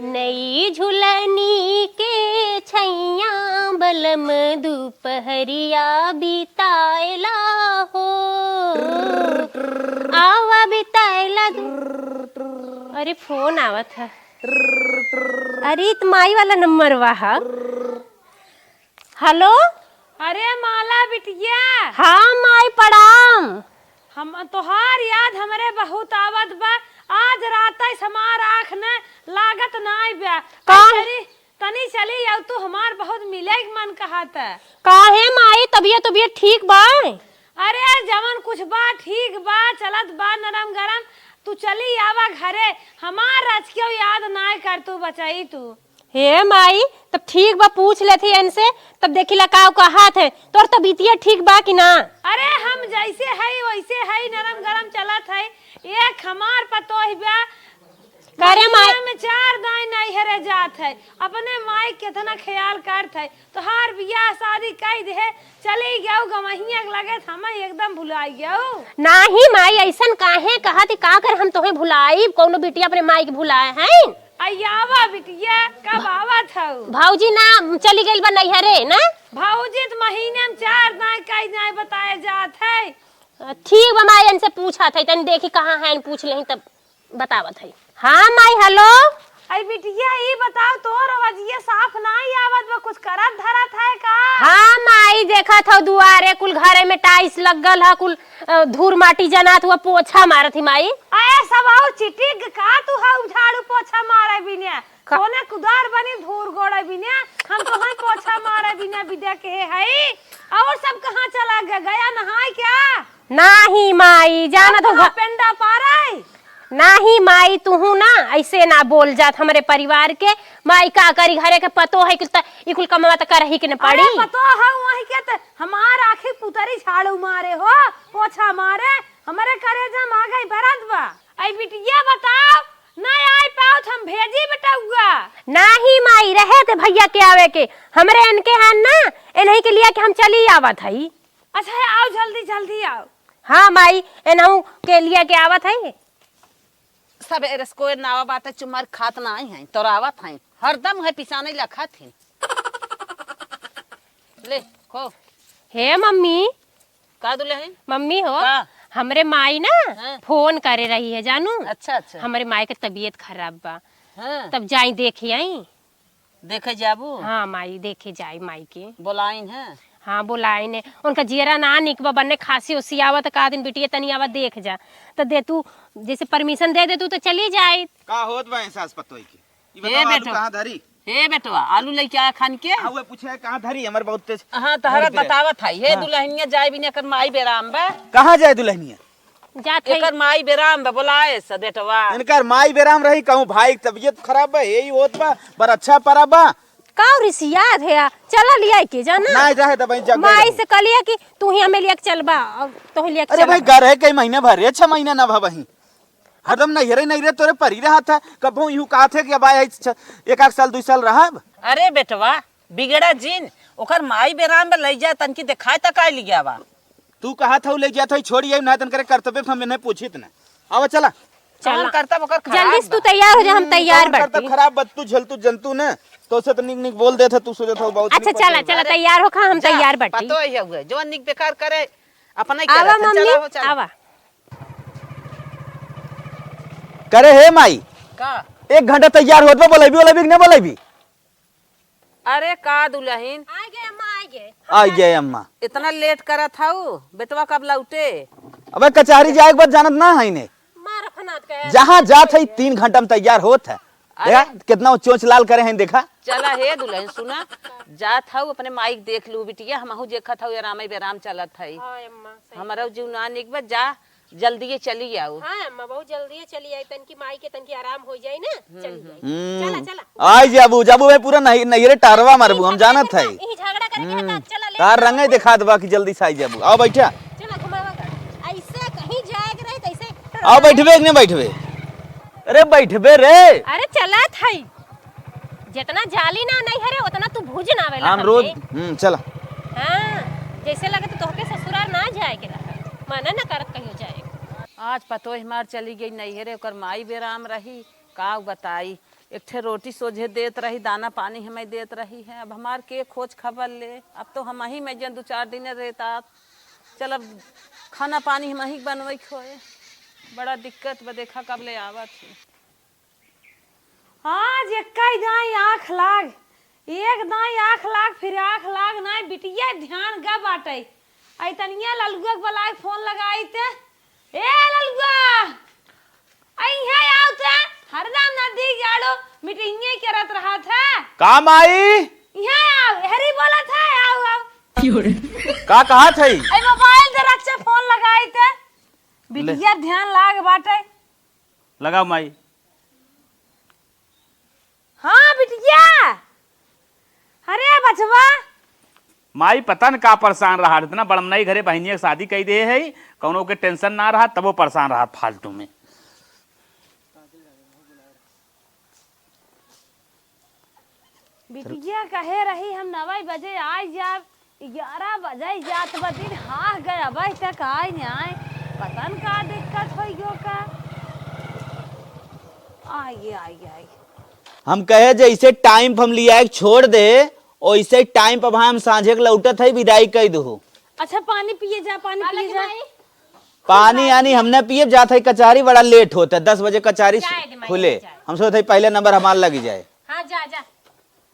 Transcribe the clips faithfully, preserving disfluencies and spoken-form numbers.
नई झुलनी के छैया बलम दुपहरिया बिताएला हो। आवा बिताएला दु-, अरे फोन आवत है। अरे ई त माई वाला नंबर वा है। हेलो। अरे माला बिटिया। हाँ माई प्रणाम। हम तोहार याद हमरे बहुत आवत बा। आज रात से हमार आँख न लागत नाई बा। का? तनी, तनी चली आउ तू, हमार बहुत मिले के मन कहत है। काहे माई, तबियत, तबियत ठीक बा? अरे जवन कुछ बा ठीक बा, चलत बा नरम गरम। तू चली आवा घरे, हमार रचकियो याद नाई कर तू बचाई तू। हे माई, तब ठीक बा, पूछ लेथी इनसे, तब देखिला का कहत है। तोर तबियतिया ठीक बा कि ना? अरे हम जैसे हई वैसे हई, नरम गरम चलत हई। एक हमार पतोह बा, करे माई। महीना में चार दाई नैहरे जात है, अपने माई केतना ख्याल करत है। तोहार बियाह शादी कई दे, चली गऊ गवहिया के लगे, हम एकदम भुलाई गऊ। नाही माई, ऐसन काहे कहत ही, का कर हम तोहे भुलाइब, कौनो बिटिया अपने माई के भुलाए हैं? आई आवा बिटिया, कब आवत हऊ? भौजी ना चली गइल बा नैहरे ना? भौजी त महीने में चार दाई, कई दाई बताए जात है। ठीक बा माई, इनसे पूछत है, तनी देखी कहाँ है, पूछ लेही तब बतावत है। हाँ माई, हेलो। आई बिटिया, ई बताओ, तोर आवाजिया साफ नाई आवत बा, कुछ करत धरत है का? हाँ माई, देखत हौ दुआरे कुल घरे में टाइल्स लगल ह, कुल अ, धूर माटी जनात हुआ पोछा मारत ही माई। अरे सब आउ चिटिक का तू हऊ झाड़ू पोछा मारे बिना? का? सोने कुदार बनी धूर गोड़े बिना, हम तो हैं पोछा मारे बिना बिदा के है हई। और सब कहाँ चला गया, गया नहाए क्या? नाही माई, जाना तो कहाँ घ- पेंडा पारे? नाही माई, तुहू ना ऐसे ना बोल जात हमरे परिवार के। माई का करी, घरे के पतो है कि त-, ई कुल कमवा त करही के न पड़ी। अरे पतो है वही के त हमार आँखी पुतरी झाड़ू मारे हो, पोछा मारे, हमरे करेजा में आगै बरत बा। आई बिटिया बताओ, ना आई पाउत हम भेजी बेटउआ। नाही माई, रहे ते भैया के आवे के, हमरे इनके हान ना, इन्हीं के लिया के हम चली आवत हई। अच्छा है, आओ जल्दी जल्दी आओ। हाँ माई, इन्हू के लिया के आवत हई। सबेरे से कोई नावा बाटे चुमार खात नाही है, तोरावत है, हरदम है पिसाने लखत है। ले खो। हे मम्मी। का दुल्हन? मम्मी हो, का? हमरे माई ना हाँ। फोन करे रही है जानू। अच्छा, अच्छा। हमरे माई के तबियत खराब बा। हाँ। तब जाई देख आई। देखे जाबू? हाँ माई, देखे जाई माई के। बोलाइन है? हाँ बोलाइन है। उनका जियरा ना निक बा, बन्ने खांसी उसी आवत, का दिन बिटिया तनी आवा देख जा। त दे तू, जैसे परमिशन दे दे तू त चली जाई। का होत बा सास पतोई के? ई हे बताओ, आलू बेटवा। कहाँ धरी? हे बेटवा, आलू लेके आया खान के? हाँ, उहे पूछे है, कहाँ धरी? हमर बहुत तेज हाँ, तहरा धर दे। बतावत है। हे हाँ। दुल्हनिया जाए बिना एकर माई बेराम बा। कहाँ जाए दुल्हनिया? जात है। एकर माई बेराम बा, बोलाए स बेटवा। इनकर माई बेराम रही, कहूँ भाई के तबियत खराब बा, यही होत बा, बरच्छा परब बा। का रिसियात है, चला लिया के जाना। नहीं, रहे दे भाई, जग माई रहे। से कहलिया कि तू ही हमें लिया के चलबा, अब तोहे लिया के अरे भाई, चलबा। घर है कई महीना भर रे, छह महीना ना भा वहीं। हरदम नैहरे नैहरे तोरे परी रहत है। कबहूँ इहू कहत है कि अब आए छ-, एक आध साल, दुई साल रहब। अरे बेटवा, बिगड़ा जिन, ओकर माई बेराम बा, लई जा, तनकी देखाए तकाए लिया बा। तू कहत हऊ लई जात हई, छोड़ी आई, ना तन करे कर्तव्य हम इन्हें पूछित ना। आवा चला। चला। कौन करतब ओकर खराब जल्दी से तू बा? तैयार हो जा, हम हम्म, तैयार कौन करतब बाटी। खराब बा, तू झलतू जंतु ने, तो से तो निक निक बोल देत है, तू सोचत हऊ बहुत अच्छा, निक चला, पतोह चला, बा। तैयार हो खा, हम जा, तैयार बाटी। पतोह ही हुए, जो निक बेकार करे, अपना ही आवा करे, मम्मी, चला हो, चला। आवा। करे हे माई, का? एक घंटा तैयार होत बा, बोलैबी, बोलैबी कि ना बोलैबी? अरे का दुलहिन? आ गए अम्मा, आ गए। आ गए अम्मा। इतना लेट करत हऊ, बेटवा कब लौटे? अबे कचहरी जाए के बाद जानत ना है ने। मार फनात के। जहाँ जात है तीन घंटा में तैयार होत है। अरे। देखा कितना वो चोंच लाल करे हैं, देखा। चला हे दुलहिन, सुना, जात हऊ अपने माई के देख लू बिटिया, हमहू देखत हऊ आरामे बेराम चलत है। हाँ अम्मा, सही हमरो बात। जीव ना निक बा, जा जल्दिए चली आऊ। हाँ अम्मा, बहुत जल्दिए चली आई, तनकी माई के तनकी आराम हो जाई ना, हम्म, चली हम्म। जाई। हम्म। चला, चला। आई जाबू, जाबू भाई, पूरा नहीं, नैहरे टारवा मारबू, हम जानत है। यही झगड़ा करके हम्म। हटा, चला ले। तार रंगे दिखात बा कि जल्दी से आई जाबू। आओ बैठा। चला घुमावा कर। ऐसे कहीं जाए के रहे तो ऐसे आओ बैठबे कि नहीं बैठबे? अरे बैठबे रे। अरे चलत है। जितना जाली ना नैहरे, उतना तू भूज ना आवेला हम हमरे। रोज, हम्म, चला। हाँ, जैसे लगे तो तोहके ससुराल ना जाए के रहा, मना ना करत कहियो जाए। आज पतोह हमार चली गई नैहरे, ओकर माई बेराम रही, का बताई। एक ठे रोटी सोझे देत रही, दाना पानी हमें देत रही है। अब हमार के खोज खबर ले? अब तो हमही में जन दू चार दिन रहता। चल, अब खाना पानी हमही के बनवे के होए। बड़ा दिक्कत बा, देखा कब ले आवत ही। आज एक्का ही दाई आँख लाग, एक दाई आँख लाग, फिर आँख लाग नाई, बिटिया ध्यान ग बाटै। आई तनिया ललुआ के बलाए फोन लगाई ते, ए ललुआ, आई इहाँ आउ ते, हरदम नदी गाड़ो मीटिंगे करत रहत है। का माई? इहाँ आउ, हेरी बोलत है, आउ, आउ। का कहत है? आई मोबाइल दे रख से फोन लगाई ते, ले। बिटिया ध्यान लाग बाटै। लगाओ माई। हाँ बिटिया, अरे बचवा। माई पता न का परेशान रहा, इतना बड़मनाई घरे बहिनिया के शादी कई दे है, कौनो के टेंशन ना रहा, तबो परेशान रहा फालतू में। बिटिया कहे रही हम नवाई बजे आई जाब, ग्यारह बजे जात बा दिन, हाँ गए अबे तक आए न आए, पता न का दिक्कत होई गयो का। आइए, आइए, आइए। हम कहे जैसे टाइम पे हम लिया एक छोड़ दे, वैसे टाइम पे भाई हम सांझे के लौटत है, विदाई कह दो। अच्छा पानी पिए जा, पानी पिए जा। पानी यानी हमने पिए जात है, कचहरी बड़ा लेट होता है, दस बजे कचहरी जाए दे माई, खुले। जाए। हम सोचते हैं पहले नंबर हमार लगी जाए। हाँ जा जा।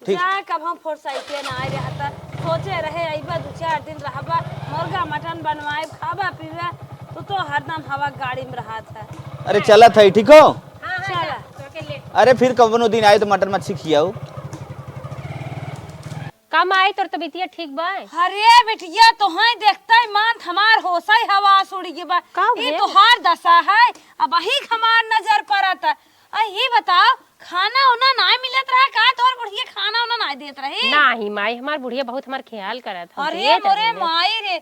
ठीक। जा, कब हम फुर्सते ना आए रहता। सोचे रहे अइबा दू चार दिन रहबा, मुर्गा मटन बनवाए, खाबा पीबा, तू तो हरदम हवा गाड़ी में रहत है। अरे चलत है, ठीक हो? हाँ, हाँ, चला। जा, तोके लेट। अरे फिर कबनो दिन आए तो मटन मच्छी खियाओ। का माई, तोर तबीतिया ठीक बा? अरे बिटिया, तोहई देखते मान हमार होशई हवास उड़ गई बा। का ई भइल? तोहार दशा है, अबही हमार नजर पड़त है। आ ई बताओ, खाना उना नाय मिलत रहा का? तोर बुढ़िया खाना उना नाय देत रही? नाही माई, हमार बुढ़िया बहुत हमार ख्याल करत हौ, अरे देत मोरे रही। माई रे,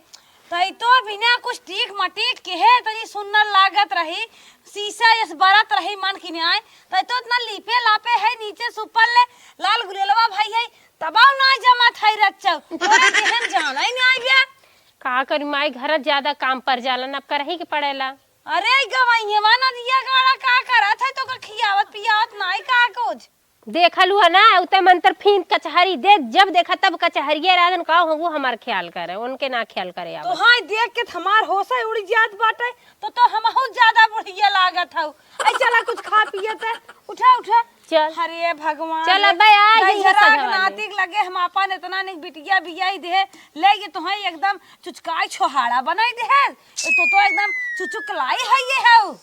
तई तो बिना कुछ टीक मटीक के है, तनी सुन्नर लागत रही, शीशा यस बरत रही मन की न्याय। तई तो इतना लीपे लापे है, नीचे से ऊपर ले लाल गुलेलवा भई है, तबाव नाय जमत है रच्चौ। तोरे देहन जाना ही नाय बे। का करी माई, घर ज्यादा काम पर जाला, अब करही के पड़ेला। अरे, ई गवइये वाला दिया गाड़ा का करत है, तोका खियावत पियावत नाई का कुछ? देखलू है ना, उते मंत्र फिन कचहरी दे, जब देखा तब कचहरिये रहन का, वो हमार ख्याल करे, उनके ना ख्याल करे तो आवत। हाँ, देख के त हमार होशे उड़ जात बाटे, तो, तो हमहू ज्यादा बुढ़िया लागत हऊ। आई चला कुछ खा पिए ते, उठा, उठा। चल। अरे भगवान चल रे, अबे आ गई है दहिजरा के सजवानी। नातिक लगे हम आपन इतना निक बिटिया बियाई देहे, ले ये तोहे एकदम चुचकाई छोहाड़ा बनाई देहे। ए तो, तो एकदम चुचुकलाई है ये हऊ।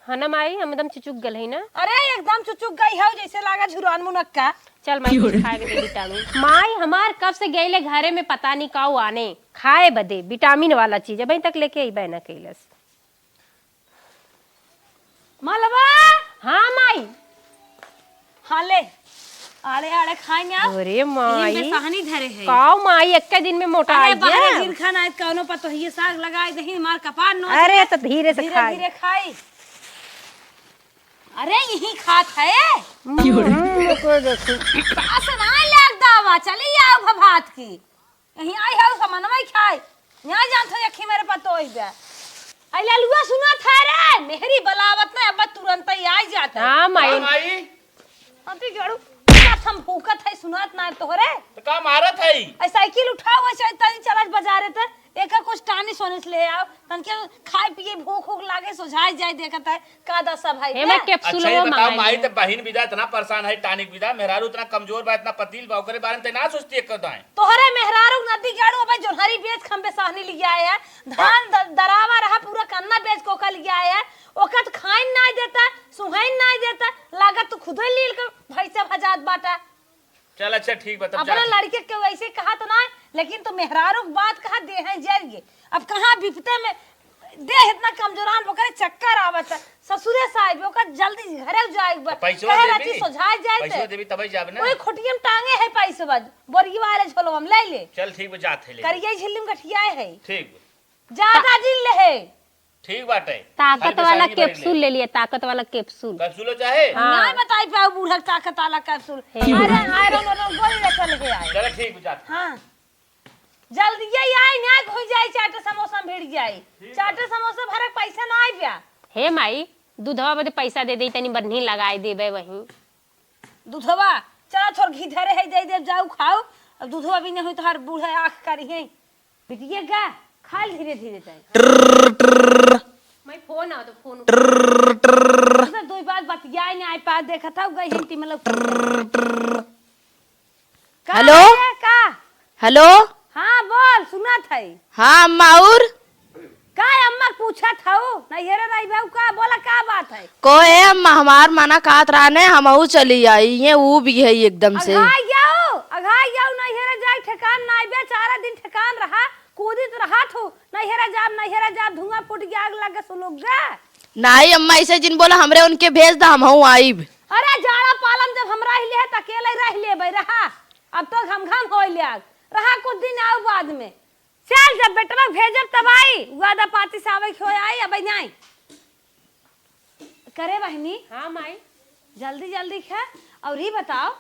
हाँ ना माई, हम एकदम चुचुक गल है ना। अरे एकदम चुचुक गई हऊ, जैसे लागा झुरान मुनक्का। चल माई, कुछ खाए के दे विटामिन। माई हमार कब से गईले घरे में, पता नहीं का आने खाए बदे विटामिन वाला चीज, अबे तक लेके अइबे ना कैलस। मलबा। हाँ माई। हाँ ले। आड़े आड़े खाई ना। अरे माई। बेसहनी धरे है। काऊ माई, एक्के दिन में मोटा अरे आई बाहरे है। गिर खाना है, कौनो पतोहिए साग लगाए दही, मार कपार नोच अरे ले। तो धीरे से धीरे खाई। धीरे खाई। अरे यही खात है। हम्म, हम्म, को देखी। सास ना लाग दावा, चली आओ भभात की। यहीं आई हऊ समनवा ही खाए। यहाँ जानत हो यखी मेरे पतोही बे। आई ललुआ सुनत है रे, मेहरी बलावत ना, अब तुरंत ही आई जात है। हाँ, माई। हाँ, माई। अति जड़ू, बात हम भूकत है, सुनत ना तोहरे। तो का मारत है? आई साइकिल उठाओ, वैसे तनी चलत बाजारे ते, एका कुछ टानी सोने से ले आओ, तनके खाए पिए भूख उख लागे, सोझाई जाए देखत है। का दशा भाई हेमा के? कैप्सूल अच्छा, ये वो बताओ, मंगाई माई है। तो बहिन विदा इतना परेशान है, टानिक विदा, मेहरारू इतना कमजोर बा, इतना पतील बा, ओकरे बारे में ते ना सोचती एक दाएं। तोहरे मेहरारू नदी गाड़ू, अबे जोन्हरी बेच के हम बेसहनी लिया है, धान द-, दरावा रहा, पूरा कन्ना बेच के ओका लिया है, ओका तो खाइन नाय देता, सुहाइन नाय देता, लागत तू खुदे लील के भैंसे भजात बाटा। चल, अच्छा, ठीक बा, तब अपना जात। लड़के के वैसे कहा तो ना, लेकिन तो मेहरारू के बात कहा, देह है जरिए। अब कहाँ बिपते में देह इतना कमजोरान, ओकरे चक्कर आवत है। ससुरे से आइबे, ओकर जल्दी घरे जाए के बा। पैसवा कहे देबी? राती सोझाए जाए पैसवा ते। देबी, तबे जाब ना। कोई खुटियम टांगे है पैसवा, बोरिया वाले झोलवा में ले ले। चल, ठीक बा, जात है, ले। करिया झिल्ली में गठियाए है। ठीक बा। ज्यादा जिन ले है। ठीक बाटे। ताकत खाली वाला पेशानी भरी ले। कैप्सूल ले लिए, ताकत वाला कैप्सूल। कैप्सूल हो चाहे? हाँ। ना बताई पाऊ बूढ़ा ताकत वाला कैप्सूल। हे। अरे, आयरन वायरन गोली रखल है आए। चलो ठीक बुझात। हाँ। जल्दी ये आई ना, घुस जाई, चाट समोसा भिड़ जाई। ठीक है। चाट समोसा भरे पैसा ना आई प्या। हे माई, दूधवा बदे पैसा दे दे, तनी बन्ही लगाए देबे वहीं। दूधवा, चला थोर घी धरे है, दे देब, जाऊ खाऊ। अब दूधवा भी नहीं होई तो हर बूढ़ा आँख करी है। बिटिया गा, खा ले धीरे धीरे जाए। ट्र, ट्र। मैं फोन आओ तो फोन उठा। ट्र, ट्र। उधर दो बात बतियाए ने iPad देखत हूँ, गई हिंदी में लोग। ट्र, ट्र। का हेलो? है, का? हेलो? हाँ, बोल, सुनत है। हाँ, अम्मा, और? का अम्मा पूछत हऊ? नैहरे रहिबे का? बोला, का बात है? को ए अम्मा, हमार मना कहत रहने, हमहू चली आई। ये ऊ भी है एकदम से। अघाई जाऊ, अघाई जाऊ, नैहरे जाए ठेकान नाई बे, चारा दिन ठेकान रहा, कूदित रहा थू, नैहरे जाब, नैहरे जाब, धुआं फूट गया, आग लगे सुलग गे। नाई अम्मा, ऐसे जिन बोला, हमरे उनके भेज दा, हमहू आइब। अरे जाड़ा पालम जब हम रह ले, त अकेले रह लेबे, रहा। अब तो घम घम होई ले आग। रहा कुछ दिन आऊ बाद में। चल, जब बेटवा भेजब तब आई, वादा पाती से आवे के होय आई, अब नाई। करे बहिनी, हाँ माई। जल्दी जल्दी खा। और ई बताओ,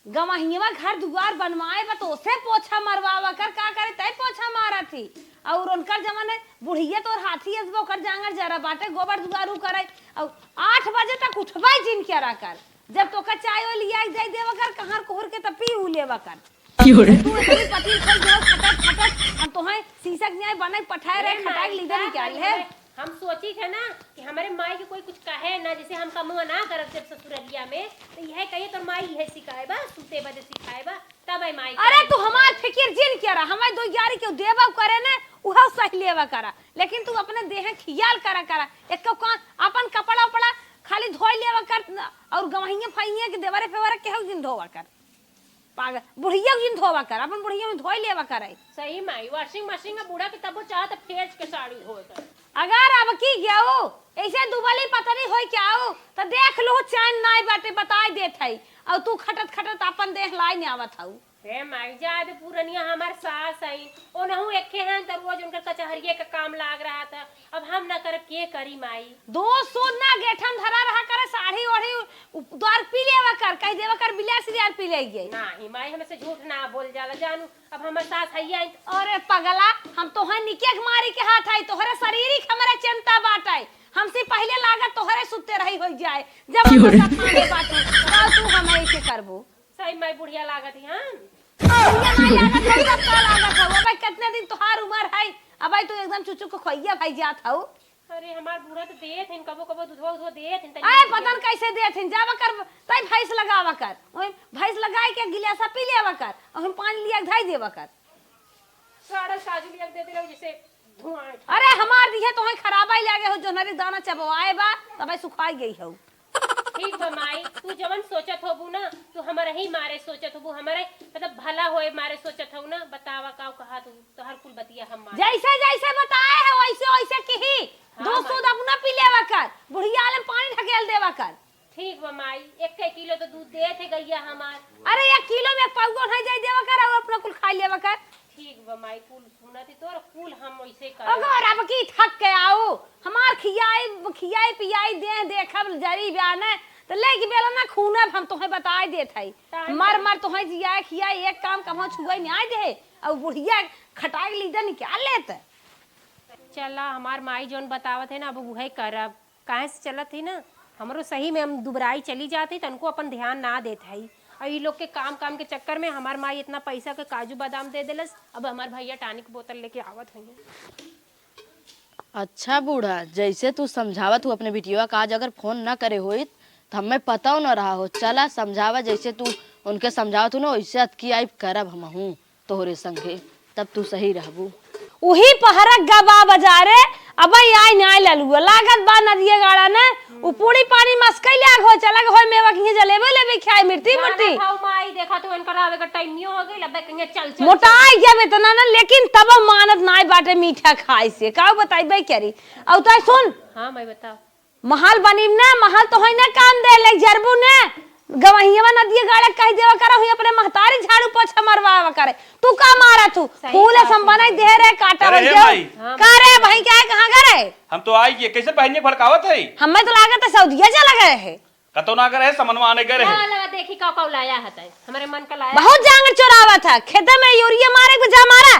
गवहियवा घर दुआर बनवाए बा तो ओसे पोछा मरवावा कर, का करे तै पोछा मारा थी। और उनकर जवन है, बुढ़िया तोर हाथी असबो कर जांगर जरा बाटे, गोबर दुआरू करे। और आठ बजे तक उठबे जिन क्या रहा कर। जब तोका चाय ओ लिया के दे देवा कर, कहाँ कोहर के त पी उ लेवा कर। क्यों रे? तू इतनी पति खोल दे, खटक, खटक, हम तोहे शीशक न्याय बने पठाए रहे, अरे खटाक माई, लीदे का निकाल करी ले। हमें? हम सोची थे ना कि हमरे माई के कोई कुछ कहे ना, जैसे हम कमुआ ना करब जब ससुरलिया में, तो यह कहिए तोर माई यह सिखाए बा, सूते बदे सिखाए बा, तब आई माई अरे कहे। तू हमार फिकिर जिन क्या रहा, हमारे दो यारी के देवा करे ने, उहा सही लेवा करा, लेकिन तू अपने देह खियाल करा करा, एक तो कौन अपन कपड़ा उपड़ा खाली धोई लेवा कर, और गवहिया फइया के देवरे फेवरे केहू जिन धोवा कर। पागल, बुढ़िया जिन धोवा कर, अपन बुढ़िया में धोई लेवा करे। सही माई, washing machine में बूढ़ा के तबो चाहत फेंच के साड़ी धोए कर। अगर अब की गयो, ऐसे दुबली पतरी होई क्या हो, तो देख लो चैन नाई बाटे, बताई देत है। और तू खटत खटत अपन देख लाई ने आवत हऊ। हे माई, जाए दे पुरनिया हमार सास आई, ओनहु एके हैं तो रोज उनकर कचहरिये का काम लाग रहा था। अब हम ना करब, के करी माई? दो सूद ना गेठन धरा रहा करे, साड़ी ओढ़ी उ-, द्वार पी लेवा कर, कह देवा कर बिलास यार पी ले गए। नाही माई, हमसे झूठ ना बोल जाला जानू, अब हमर सास हइया आई। अरे पगला, हम तोहर निके के मारी के हाथ आई, तोहरे शरीर ही हमरे चिंता बाटे। हमसे पहले लागत तोहरे सुत्ते रही हो जाए, जब क्यों हम रे? साथ में बाटे, तब तू हम ऐसे करबो। सही माई बुढ़िया लागत ही हम। बुढ़िया ना लागत हो, तब का लागत हो? अबे कितने दिन तोहार उम्र है, अबे तू एकदम चुचुक खोइया भाई जात हो। अरे हमार बूढ़ा तो देत हैं, कबो कबो दूधवा उधवा देत हैं, तनी अरे पीके। पता न कैसे देत हैं, जावा कर, तई भैंस लगावा कर, ओही भैंस लगाए के गिलासा पी लेवा कर, और हम पानी लिया के धई देवा कर। सारा काजू लिया के दे दे रहो, जैसे धुआं उठा। अरे हमार दिहे तोहे खराबा ही लागे हो, जोन्हरी दाना चबवाए बा, तबे सुखाई गई हो। ठीक बा माई, तू जवन सोचत होबू ना, तू हमरे ही मारे सोचत होबू, हमरे मतलब भला होए मारे सोचत हो ना। बतावा का कहा तू, तोहर कुल बतिया हम मान। जैसे जैसे बताए है वैसे वैसे किही। हाँ, दो माई। सूद अपना पी लेवा कर, बुढ़िया आलम पानी ढकेल देवा कर। ठीक बा माई, एक किलो तो दूध देत है गैया हमार। अरे एक किलो में पौगो नहीं जाई देवा कर, और अपना कुल खा लेवा कर। ठीक बा माई, कुल सुनत ही तोर कुल हम वैसे कर। अगर अब की थक के आओ, हमार खियाई, खियाई पियाई दे देखब जरी जाने, तो लेके बेला ना खूनब हम तोहे बताए देत है। ताई मर ताई। मर तोहे जियाए खियाए एक काम कभो छुए न्याय दे, और बुढ़िया खटाई लीडर निकाल लेत। चला हमार माई जौन बतावत है ना, अब उहे करब। काहे से चलत ही ना, हमरो सही में हम दुबराई चली जात ही, तनको अपन ध्यान ना देत हई। और ई लोग के काम काम के चक्कर में हमार माई इतना पैसा के काजू बादाम दे देलस, अब हमार भैया टानिक बोतल लेके आवत हुई। अच्छा बूढ़ा, जैसे तू समझावत हूँ अपने बिटिया का, आज अगर फोन ना करे होइत तो हमें पता न रहा हो। चला समझावा, जैसे तू उनके समझावत हूँ ना वैसे अतकी आई करब हमहूँ। तोहरे संगे, तब तू सही रहबू। उही पहरक गबा बजारे, अबे आई न्याय ललुआ। लागत बा नदिया गाड़ा ने, उ पूरी पानी मस्कई लाग हो, चला के होय मेवा किहे जलेबे लेबे खाए मिर्ची जानत मुर्ची। हऊ माई, देखा तू इनकर आवे के टाइमियो हो गइल, अबे कहिया चल, चल, मोटाई जब इतना ना, लेकिन तब मानत नाय बाटे मीठा खाए से। का बताई बे करी? औ तो सुन। हाँ माई, बताओ। महल बनीम ना, महल तो होई ना काम दे, ले जरबू ना। गवहियावा नदिया गाड़े कह देवा करे, हुई अपने महतारी झाड़ू पोछा मरवावा करे। तू का मारा तू? सही फूले बात सम है। बनाई दे रे, काटा अरे बन हे जाओ। माई। हाँ, का रे भाई, क्या है, कहाँ गए रहे? हम तो आई के, कैसे बहनिया भड़कावत है? हमें तो लागत है सऊदिया चला गए है। कतो ना गए है, समनवा आने गए रहे। ला, ला, देखी का का लाया है तै। हमारे मन का लाया। बहुत जांगर चोरावत है, खेते में यूरिया मारे के जा मारा।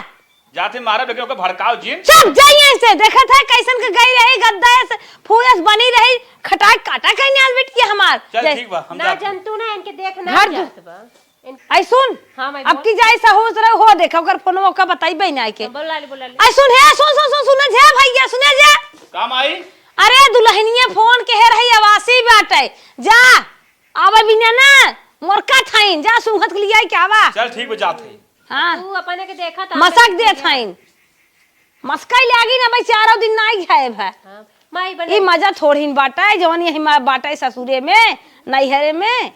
जाते मारब, लेकिन ओके भड़काओ जिन। चुप, जाई यहाँ से। देखत है कैसन के गई रही, गद्दा से फूस बनी रही, खटाई काटा कहीं नहीं आल बिटिया हमार। चल, ठीक बा, हम ना जाते हैं। जंतु ना, इनके देख ना घर जात बा। इन- आई सुन, हाँ, माई, अब बोल। की जाई सहूस रहो, हो देखा ओकर फोनवा ओका बताई बहिन आई के। हाँ, बोला ले, बोला ले। आई सुन, हे, सुन, सुन, सुन, सुने जे भैया, सुने जे। का माई? अरे, दुल्हनिया फोन के हे रही, आवासी बाटे। जा, आवे बिना ना, मोरका थाइन, जा, सुंघत के लियाई के आवा। चल, ठीक बा, जात है। हाँ। तू अपने के देखा था, मसक दे थाइन। मस्कई लागी ना भाई, चारों दिन नाई खाए भा। हाँ, माई बने। ई मजा थोड़ीन बाटे, जवन यही मा-, बाटे ससुरे में, नैहरे में।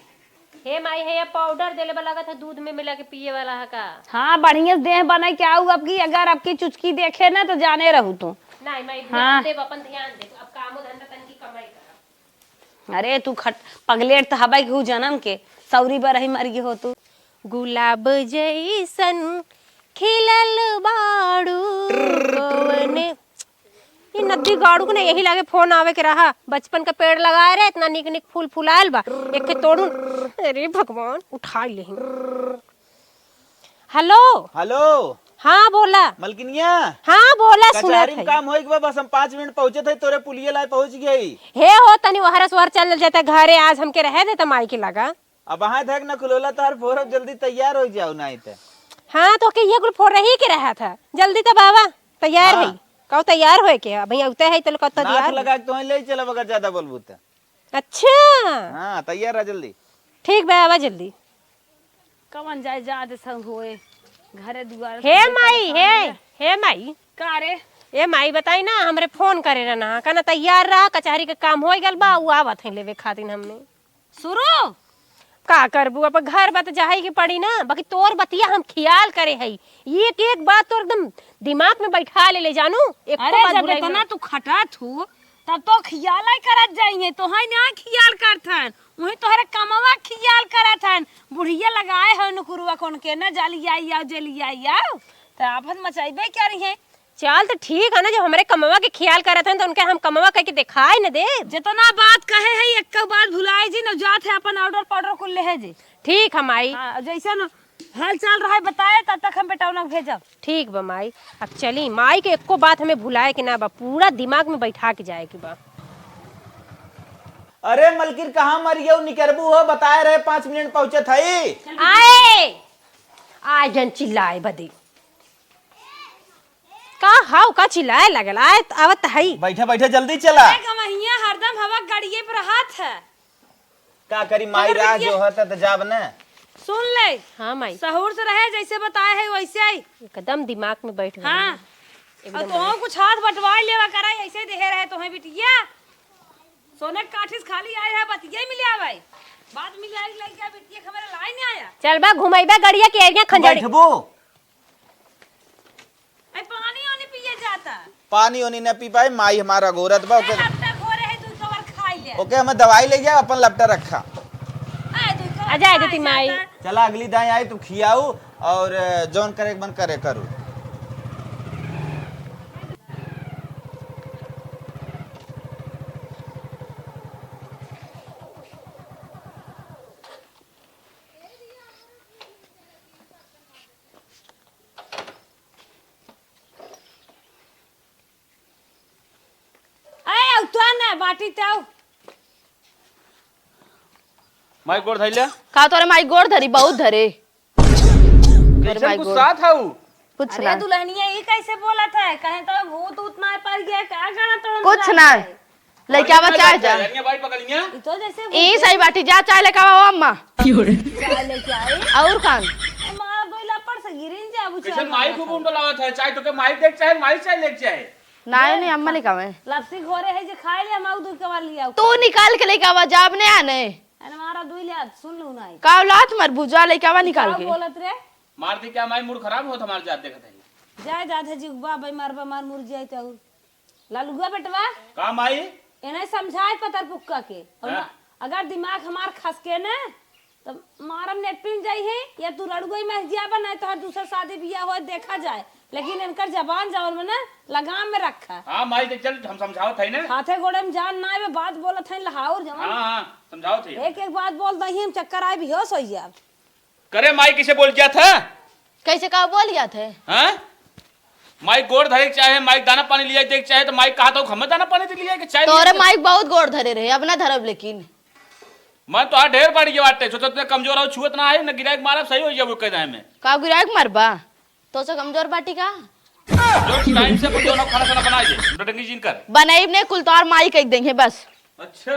हे माई, हे पाउडर देले बा, लगत है दूध में मिला के पिए वाला है का? हाँ, बढ़िया से देह बनाई के आऊ। अब की, अगर अब की चुचकी देखे ना तो जाने रहू तू। नहीं माई, हाँ। ध्यान देब, अपन ध्यान देब। अब कामो धंधा तनकी कमाई करब। अरे तू खट-, पगलेट त हबै केहू जनम के, सौरी बरही मर गई हो तू। गुलाब जैसन खिलल बाड़ू कवने। ये नद्दी गाड़ू के ना यही लागे फोन आवे के रहा। बचपन का पेड़ लगाए रहे, इतना निक निक फूल फुलायल बा, एक के तोड़ू। अरे भगवान, उठाई लेही। हेलो। हेलो। हाँ, बोला। मलकिनिया। हाँ, बोला, सुनत कचहरी में है। काम होई के बा, बस हम पाँच मिनट पहुँचत है, तोरे पुलिये लाए पहुँच गई। हे हो, तनी वहरस वहर चल जाता घरे, आज हमके रहे देता माई के लगा। अब वहाँ देख न खुलोला तोहर फोरब, जल्दी तैयार हो जाओ, नहीं तो। हाँ, तो के ये कुल फोर रही के रहा था, जल्दी तो बाबा तैयार हाँ। है। कहो तैयार होए के, अब यहाँ उते है, तो कहो नाक तैयार है। लगा के तो ले चलब, अगर ज्यादा बोलबू तो। अच्छा। हाँ, तैयार रह जल्दी। ठीक बा, आवा जल्दी। कवन जाए, जा दे सब होए, घरे दुआर हे सब माई, परेशान हे, है। हे माई। का रे? ए माई, बताई ना, हमरे फोन करे रहना, कहना तैयार रहा, कचहरी के काम हो गल बा, उ आवत है लेवे खातिर हमने। शुरू? का करबू, अब घर बा त जाही के पड़ी ना, बाकी तोर बतिया हम खियाल करे हई, एक एक बात तोर एकदम दिमाग में बैठा ले, ले जानू, एको अरे, बात जब भुलाई इतना ना। तू खटा थू, तब तो खियाल ही करत जाइए, तो है ना खियाल करत हन, वही तोहरे कमवा खियाल करत हन। बुढ़िया लगाए हो नुकुरुआ कौन के ना, जाली आई आओ, जेली आई आओ, तो आफत मचाइबे क्या रही है। चाल तो ठीक है ना, जब हमरे कमवा के खियाल करत हन, तो उनके हम कमवा कह के दिखाए न दे। जितना बात कहे है, एक बात भुलाए जी, न जात है अपन ऑर्डर पाउडर कुल ले है जी। ठीक है माई। हाँ, जैसे न हाल चाल रहे बताए, तब तक हम बेटौना के भेजब। ठीक बा माई, अब चली, माई के एको बात हमें भुलाए के ना बा, पूरा दिमाग में बैठा के जाए के बा। अरे मलकिन, कहाँ मरियौ निकरबू हो? बताए रहे पाँच मिनट पहुँचत हई। आए, आए जन चिल्लाए बदे। का हाउ, का चिल्लाए लगल? आए, आवत हई। बैठा, बैठा, जल्दी चला। ए, गवहिया हरदम हवा गड़िए पे रहत है। का करी, माई हमार राह बिटिया जो है, त जाब न। सुन ले। हाँ, माई। सहूर से रहे, जैसे बताए है, वैसे ही। एकदम दिमाग में बैठ गई। हाँ। एकदम और तोहूँ कुछ हाथ बटवाई लेवा करा, ऐसे देहे रहे तोहे बिटिया। सोने के काठी से खाली आए है, बतिये मिले आवे। बात मिले आई, लइका बिटिया के हमारे लाई नहीं आया। चल बा, घुमैबा गड़िया के एरिया खंजड़ी। बैठबू। ए, पानी ओनी पिए जाता। पानी ओनी न पी पाए, माई हमारा गोरत बा, ओके। ए, लपटा घोरे है, तू कवर खाई ले। ओके, हमें दवाई ले जाओ, अपन लपटा रखा। ए, तू कवर आ जाए खाई देती माई। जाता। चला, अगली दाई आई, तू खियाऊ और, अ, जौन करे के मन करे, करू। ए, उठा ना, बाटी ते आऊ। माई गोड़ धइले? का तोरे माई गोड़ धरी? बहुत धरे। तोरे कैसन माई गोड़। गुस्सात हऊ? कुछ अरे ना। दुल्हनिया, ई कैसे बोलत है? कहे तो भूत उत मार पड़ गया, का गाना तोड़न कुछ ना। लइका बचा जा। लड़िया बाई पकड़िया। ई तो जैसे ई सही बाटी, जा चाय लेके आवा, ओ अम्मा। चाय लेके आई। और कान? मार दो लपड़ से गिरिन जा, अब कैसे चाय माई मांगत खूब है। उंडो लावत है, चाय तो के माई देख चाहे, माई चाय लेके चाहे। नाय, नहीं, अम्मा लेके आवे। लस्सी घोरे है जे खाए ले, हम आऊ दूध के वाली आऊ। तू निकाल के लेके आवा, जाब ने आने। अरे मारा दुई ले, सुन लू ना। का औलाद मर भुजा लेके आवा निकाल का के। बोलत रे? मार दी क्या माई, मूड खराब होत हमार जात देखत है। जाए जात है जी, उगबा बे मारबा मार मुर जाए तो और। लालुआ बेटवा। का माई? एने समझाए पतर पुक्का के। और हाँ। ना, अगर दिमाग हमार खसके ना, तो मारम नेट पिन जाई है, या तू रड़ुआ में जिया बा, नहीं तो हर दूसरा शादी बियाह होए देखा जाए, लेकिन इनकर जबान जवन में ना लगाम में रखा। हाँ माई, देख चल, हम समझावत है ना। हाथे गोड़े में जान ना आवे, बात बोलत है लहाउर जवन। हाँ, हाँ, समझावत है। एक एक बात बोल दही, हम चक्कर आए, बेहोश हो जाब। करे माई, कैसे बोल गया था? कैसे का बोल गया था? हाँ? माई गोड़ धरे के चाहे, माई दाना पानी लिया दे के चाहे, तो माई कहा तो हमें दाना पानी दे लिया के चाहे तोरे लिया। माई बहुत गोड़ धरे रहे, अब ना धरब लेकिन। मैं तो ढेर बढ़ गया बाटे, सोचत ना कमजोर हो, छुअत ना है, ना गिराए के मारब, सही हो जाबो कह जाए में। का गिराए के मारबा? तो से कमजोर बाटी का? जो टाइम से अपन दोनों खाना साना बना दे, डटंगी जिन कर। बनाइब ने कुल तोहार माई कह देंगे बस। अच्छा।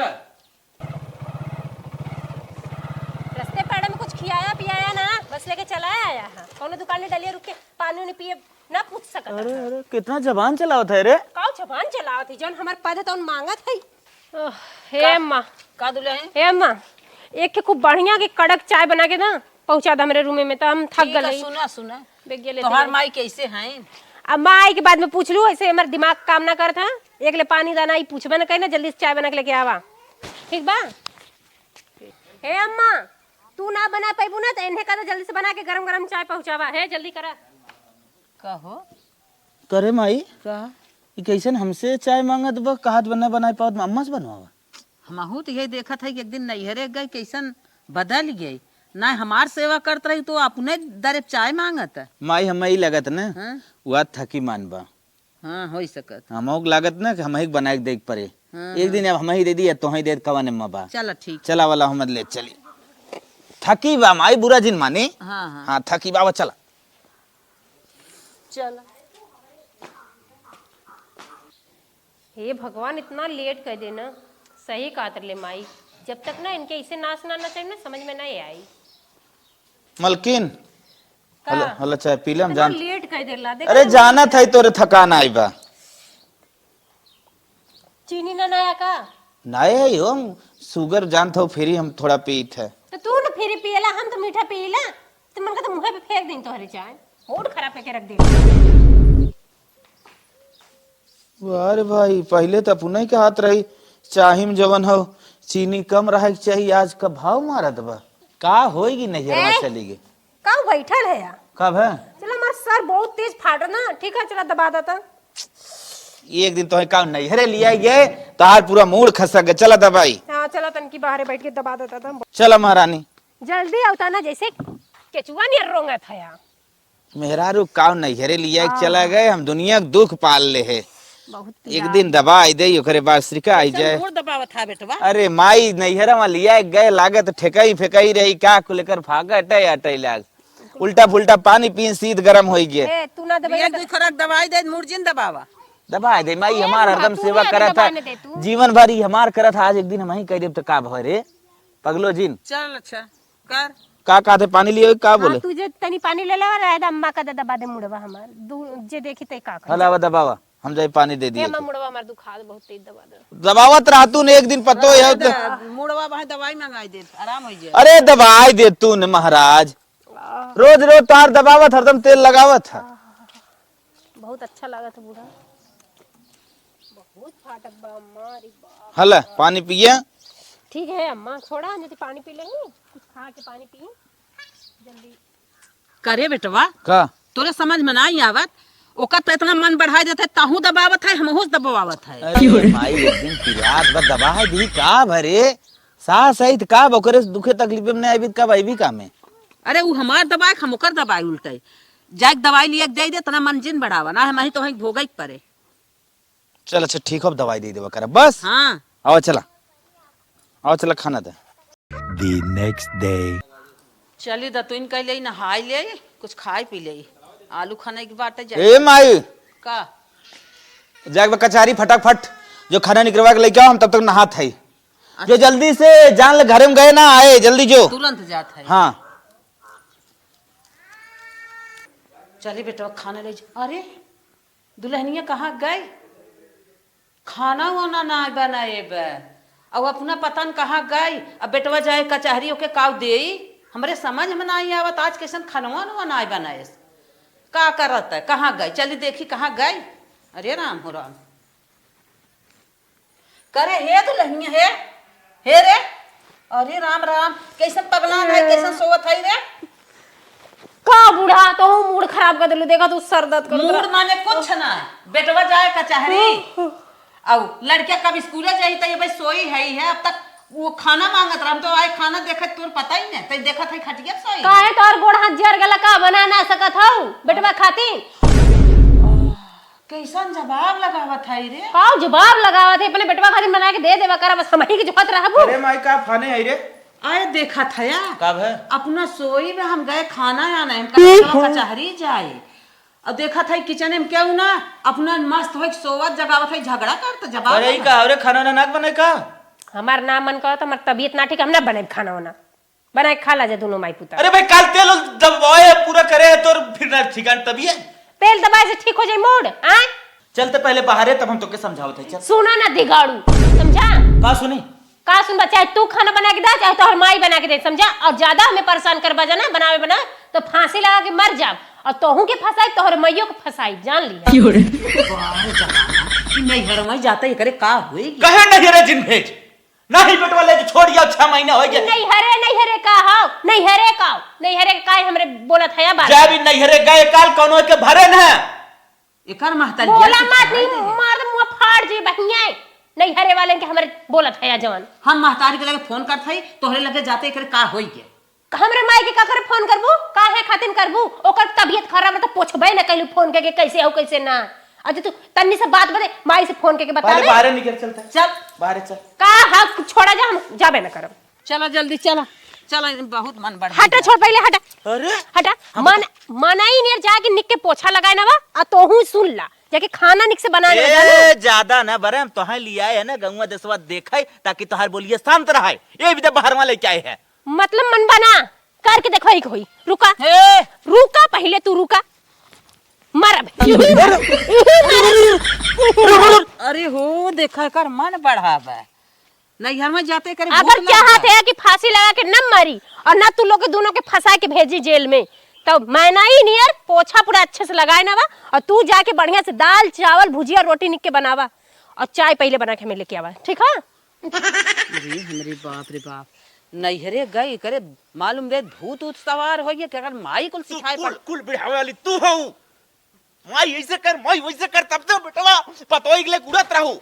रस्ते पाड़े में कुछ खियाया पियाया ना, बस लेके चला आया है। कौनो दुकान में डलिया रुक के पानी उनी पिए ना पूछ सकत अरे, है। अरे, कितना जबान चलावत है रे? काऊ जबान चलावत है, जौन हमार पद है तौन मांगत है। ओह, हे का, अम्मा। का दुल्हन? हे अम्मा, एक के खूब बढ़िया के कड़क चाय बना के ना पहुंचा दे हमरे रूमे में, तो हम थक ठीक है, गए। सुना, सुना। बेगिया लेते तोहार हैं। माई कैसे हैं? अब माई के बाद में पूछ लू, ऐसे हमार दिमाग काम ना करत है। एक ले पानी दाना ई पूछबे न करी ना, जल्दी से चाय बना के लेके आवा। ठीक बा? हे अम्मा, तू ना बना पैबू ना, तो इन्हें कह दे जल्दी से बना के गरम गरम चाय पहुंचावा। हे, जल्दी करा। कहो। करे माई, का? ई कैसन हमसे चाय मांगत बा, कहत बा ना बनाए पावत, अम्मा से बनवावा। हमहू तो यही देखत है कि एक दिन नैहरे गए, कैसन बदल गए। ना हमार सेवा करत रही तो अपने दरे चाय मांगत। माई, हमें ई लगत ना, हाँ? वह थकी मान बा। हाँ, हो सकत। हमहू के लागत ना कि हमही के बनाए के देख पड़े। हाँ, एक हाँ। दिन अब हमही दे दी, तोहही दे कवन में बा। चला, ठीक। चला वाला हम ले चली। थकी बा माई, बुरा जिन मानी। हाँ, हाँ। हाँ, थकी बा, चला। चला। हे भगवान, इतना लेट कर देना। सही कहत रहे माई, जब तक ना इनके इसे नाश ना ना चाहिए ना, समझ में नहीं आई। मलकिन, का? हलो, हलो, चाय पी ले, हम इतना जान लेट कर देला, देख अरे, ना। जानत है तोरे थकान आई बा। चीनी ना नया का? नाय है हो, हम शुगर जानत हो, फ्री हम थोड़ा पीत है। तो तू ना फ्री पियला, हम तो मीठा पीला। तो मन का तो मुंह पे फेंक दें तोहरे चाय, मूड खराब करके रख दे। वाह रे भाई, पहिले त अपने के हाथ रही, चाही में जवन हो, चीनी कम रहे के चाही, आज का भाव मारत बा। का होई कि नैहरवा ए, चली गई? का बैठल है यार? कब है? चला, हमार सर बहुत तेज फाट ना, ठीक है, चला दबा देता। एक दिन तोहे का नैहरे लिया गए, तार पूरा मूड खसक गए, चला दबाई। हाँ, चला तनकी बाहरे बैठ के दबा देता था। चला महारानी। जल्दी आवता ना, जैसे केचुआ नियर रोंगत है यार। मेहरारू काव नैहरे लिया के चला गए, हम दुनिया के दुख पाल ले है। बहुत एक पिरात। दिन दबाई दे, ओकरे बाद सिरका आई कैसन जाए। मूड़ दबावत हा बेटवा? अरे माई, नैहरा में लिया के गए, लागत ठेकई फेकई रही, का कुल कर फागट है, अटई लाग। उल्टा फुल्टा पानी पीन, सीध गरम होई गए। ए, तू ना दबाई एक ना। दुई खोराक दवाई दे, मूड़ जिन दबावा। दबाई दे माई, ए, हमार बुढ़ा, हरदम तू सेवा नहीं करत दबाने है। दे तू। जीवन भर ही हमार करत है, आज एक दिन हम ही कह देब तो का भरे? पगलो जिन। चल अच्छा। कर। का कहते, पानी लियो, का हाँ, बोले? तू जे तनी पानी ले लेवा, रहे दे, अम्मा का दे दबा दे मुड़वा हमार। दू, जे देखी ते का करी। हला, अब दबावा, हम जाए पानी दे ए, दिए अम्मा, तो। मुड़वा हमार दुखा दे, बहुत तेज दबा दे। दबावत रह तू ने, एक दिन पतो है रहने तो। दे, मुड़वा भाई दवाई मंगाई दे, आराम हो जाए। अरे, दवाई दे तू ने महाराज, आह। रोज रोज तार दबावत, हरदम तेल लगावत है। आह। बहुत अच्छा लागत है बूढ़ा। बहुत फाटक बा अम्मा, अरे बाप। हला, पानी पिए। ठीक है अम्मा, छोड़ा, हम जल्दी पानी पी लेंगे, कुछ खा के पानी पी जल्दी। करे बेटवा, का? तोरे समझ में नाई आवत, ओकर तो इतना मन बढ़ाई देते, ताहू दबावत है, हमहू से दबावत है। अरे माई, एक दिन पिरात बा, दबा है दी का भरे? सास है त का बा, ओकरे से दुखे तकलीफे में नहीं आईबी, कब आईबी का में? अरे ऊ हमार दबाए, हम ओकर दबाए उल्टे। जाके दवाई लिए के दे दे, इतना मन जिन बढ़ावा ना, हम ही तो वहीं भोगे के पड़े। चल अच्छा ठीक हो, अब दवाई दे देवा करा बस। हाँ। आओ चला, आओ चला खाना दे। The next day। चली दतुइन कह ले, नहाई ले, कुछ खाई पी ले, आलू खाने की बात है। ए माई, का? जाके बा कचहरी फटाफट, जो खाना निकलवा के लेके आओ, हम तब तक नहात है। अच्छा। जो जल्दी से जान ले, घरे में गए ना आए, जल्दी जो। तुरंत जात है। हाँ। चली बेटवा, खाना ले जा। अरे, दुल्हनिया कहाँ गई? खाना वाना ना बनाए बे। अब अपना पता न कहाँ गई। अब बेटवा जाए कचहरी, ओके काव देई? हमरे समझ में नाई आवत, आज कैसन खानवा वानवा नाई बनाएस। का करत है? कहाँ गई? चली देखी कहाँ गई। अरे राम हो राम। करे हे दुल्हनिया, हे, हे रे, अरे राम राम, कैसन पगला है, कैसन सोवत है रे? का बूढ़ा, तोहू मूड खराब कर देलू। देखा तू सर दर्द कर मूड देला। माने कुछ ना, बेटवा जाए कचहरी, हम्म। अउ लड़किया कब स्कूले जाई त ये भाई सोई है ही है। अब तक वो खाना मांगत रहा, हम तो आए खाना देखत तोर पता ही नहीं, तै देखत है खटिया पे सोई। काहे तोर गोड़ हाथ जर गला का, बना ना सकत हऊ बेटवा खातिर? कैसन जवाब लगावत है रे? का जवाब लगावत है? अपने बेटवा खातिर बना के दे देवा करा, बस हमही के जोहत रहबू। अरे माई, का फाने आई रे? आए देखत हया। का भे? अपना सोई में हम गए खाना आने, हम कहा चलो कचहरी जाए। और देखत है किचन में केहू ना, अपना मस्त होइके सोवत जगावत है, झगड़ा करत, जवाब अरे, ई देना। का, अरे, खाना ना, ना बने का? हमार ना मन करत, हमार तबीयत ना ठीक, हम ना बनाइब खाना वाना। बनाए खा ला जा दोनों माई पुता। अरे भाई, काल तेल उल दबाए है, पूरा करे है तोर, फिर ना ठिकान तबीयत। तेल दबाए से ठीक हो जाई मूड, आय? चल त पहले बाहरे, तब हम तोके समझावत है, चल। सुना ना दिगाड़ू, समझा? का सुनी? का सुनबा, चाहे तू खाना बना के दे, चाहे तोहर माई बना के दे, समझा? और ज्यादा हमें परेशान करबा जाना, बनावे बना, तो फांसी लगा के मर जाब। और तोहू के फंसाई, तोहर माइयों के फंसाई, जान लिया। क्यों रे? बाहर जमाना, कि नैहर में जाता एकरे का होई? कहे नैहरे जिन भेज, नाही बेटवा ले छोड़ गया, छह महीना हो गया। नैहरे, नैहरे का हो? नैहरे का हो? नैहरे का काहे हमरे बोलत है बार? जब ई नैहरे गए काल कौनो के भरे न। एकर महतारी बोला गेल मत, नहीं सुनाई दे। मार दे मुंह फाड़ जी बहिया। नैहरे वाले के हमरे बोलत है जवान। हम महतारी के लगे फोन करत हई, तोहरे लगे जाते एकरे का होई के? हमरे माई के का करे फोन करबू? काहे खातिर करबू? ओकर तबीयत खराब रहे तो पूछबे न कैलू फोन करके कैसे हो कैसे ना। अच्छा तू तन्नी से बात बते, माई से फोन करके बता पहले दे। बाहरे निकल, चलता है। चल। बाहरे चल। का हक छोड़ा जा, हम जाबे न करब। चला जल्दी चला, चला, बहुत मन बढ़ हटा, गया। छोड़ पहले हटा। अरे हटा। हम मन, तो मनाई नियर जाके निक के पोछा लगाए ना बा, आ तोहू सुन ला, जाके खाना निक से बनाए ना बा, जाना? ए, ज्यादा ना बरे, हम तोहे लियाए है ना गौवा देसवा देखाई, ताकि तोहार बोलिए शांत रहे। ये भी तो बाहरवा लेके आए हैं। मतलब मन बना करके देखो, एक होई। रुका। ए! रुका, पहले तू रुका। मरब। अरे हो, देखा कर मन बढ़ावे। नैहर में जाते करे अगर भूत लग चाहत जाए। है कि फांसी लगा के न मरी और ना तू लोग के दोनों के फंसा के भेजी जेल में, तो मैना ही नियर पोछा पूरा अच्छे से लगाए ना बा, और तू जाके बढ़िया से दाल, चावल, भुजिया, रोटी निक के बनावा, और चाय पहले बना के हमें लेके आवा, ठीक है? अरे हमरे बाप रे बाप, नैहरे गई करे, मालूम रहे भूत उत सवार हो गया, क्या कर माई कुल तू सिखाए कुल, पड़। कुल बिढ़ावे वाली तू हो। माई ऐसे कर, माई वैसे कर, तब तो बेटवा पतोई के लिए उड़त रहू।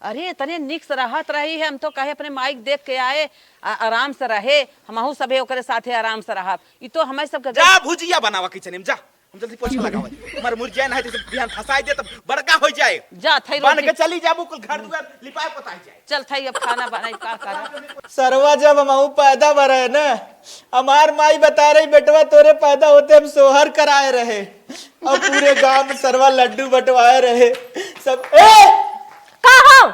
अरे तने निक से रहत रही है, हम तो कहे अपने माई के देख के आए, आ, आराम से रहे, हमहू सभे ओकरे साथे आराम से रहब। ई तो हमें सबके जा भुजिया बनावा किचन में जा। हम जल्दी पोछा लगावे। हमारे मुरझाए ना है, जैसे बिहान फंसाई दे, तब बड़का हो जाए। जा, थई बन रोटी। के चली जाबू, कुल घर दुआर लिपाए पोताई जाए। चल, थई अब खाना बनाई, का करा? सरवा जब हमहू पैदा भरे है ना, हमार माई बता रही, "बेटवा, तोरे पैदा होते हम सोहर कराए रहे और पूरे गांव में सरवा लड्डू बंटवाए रहे सब।" ए! का हो?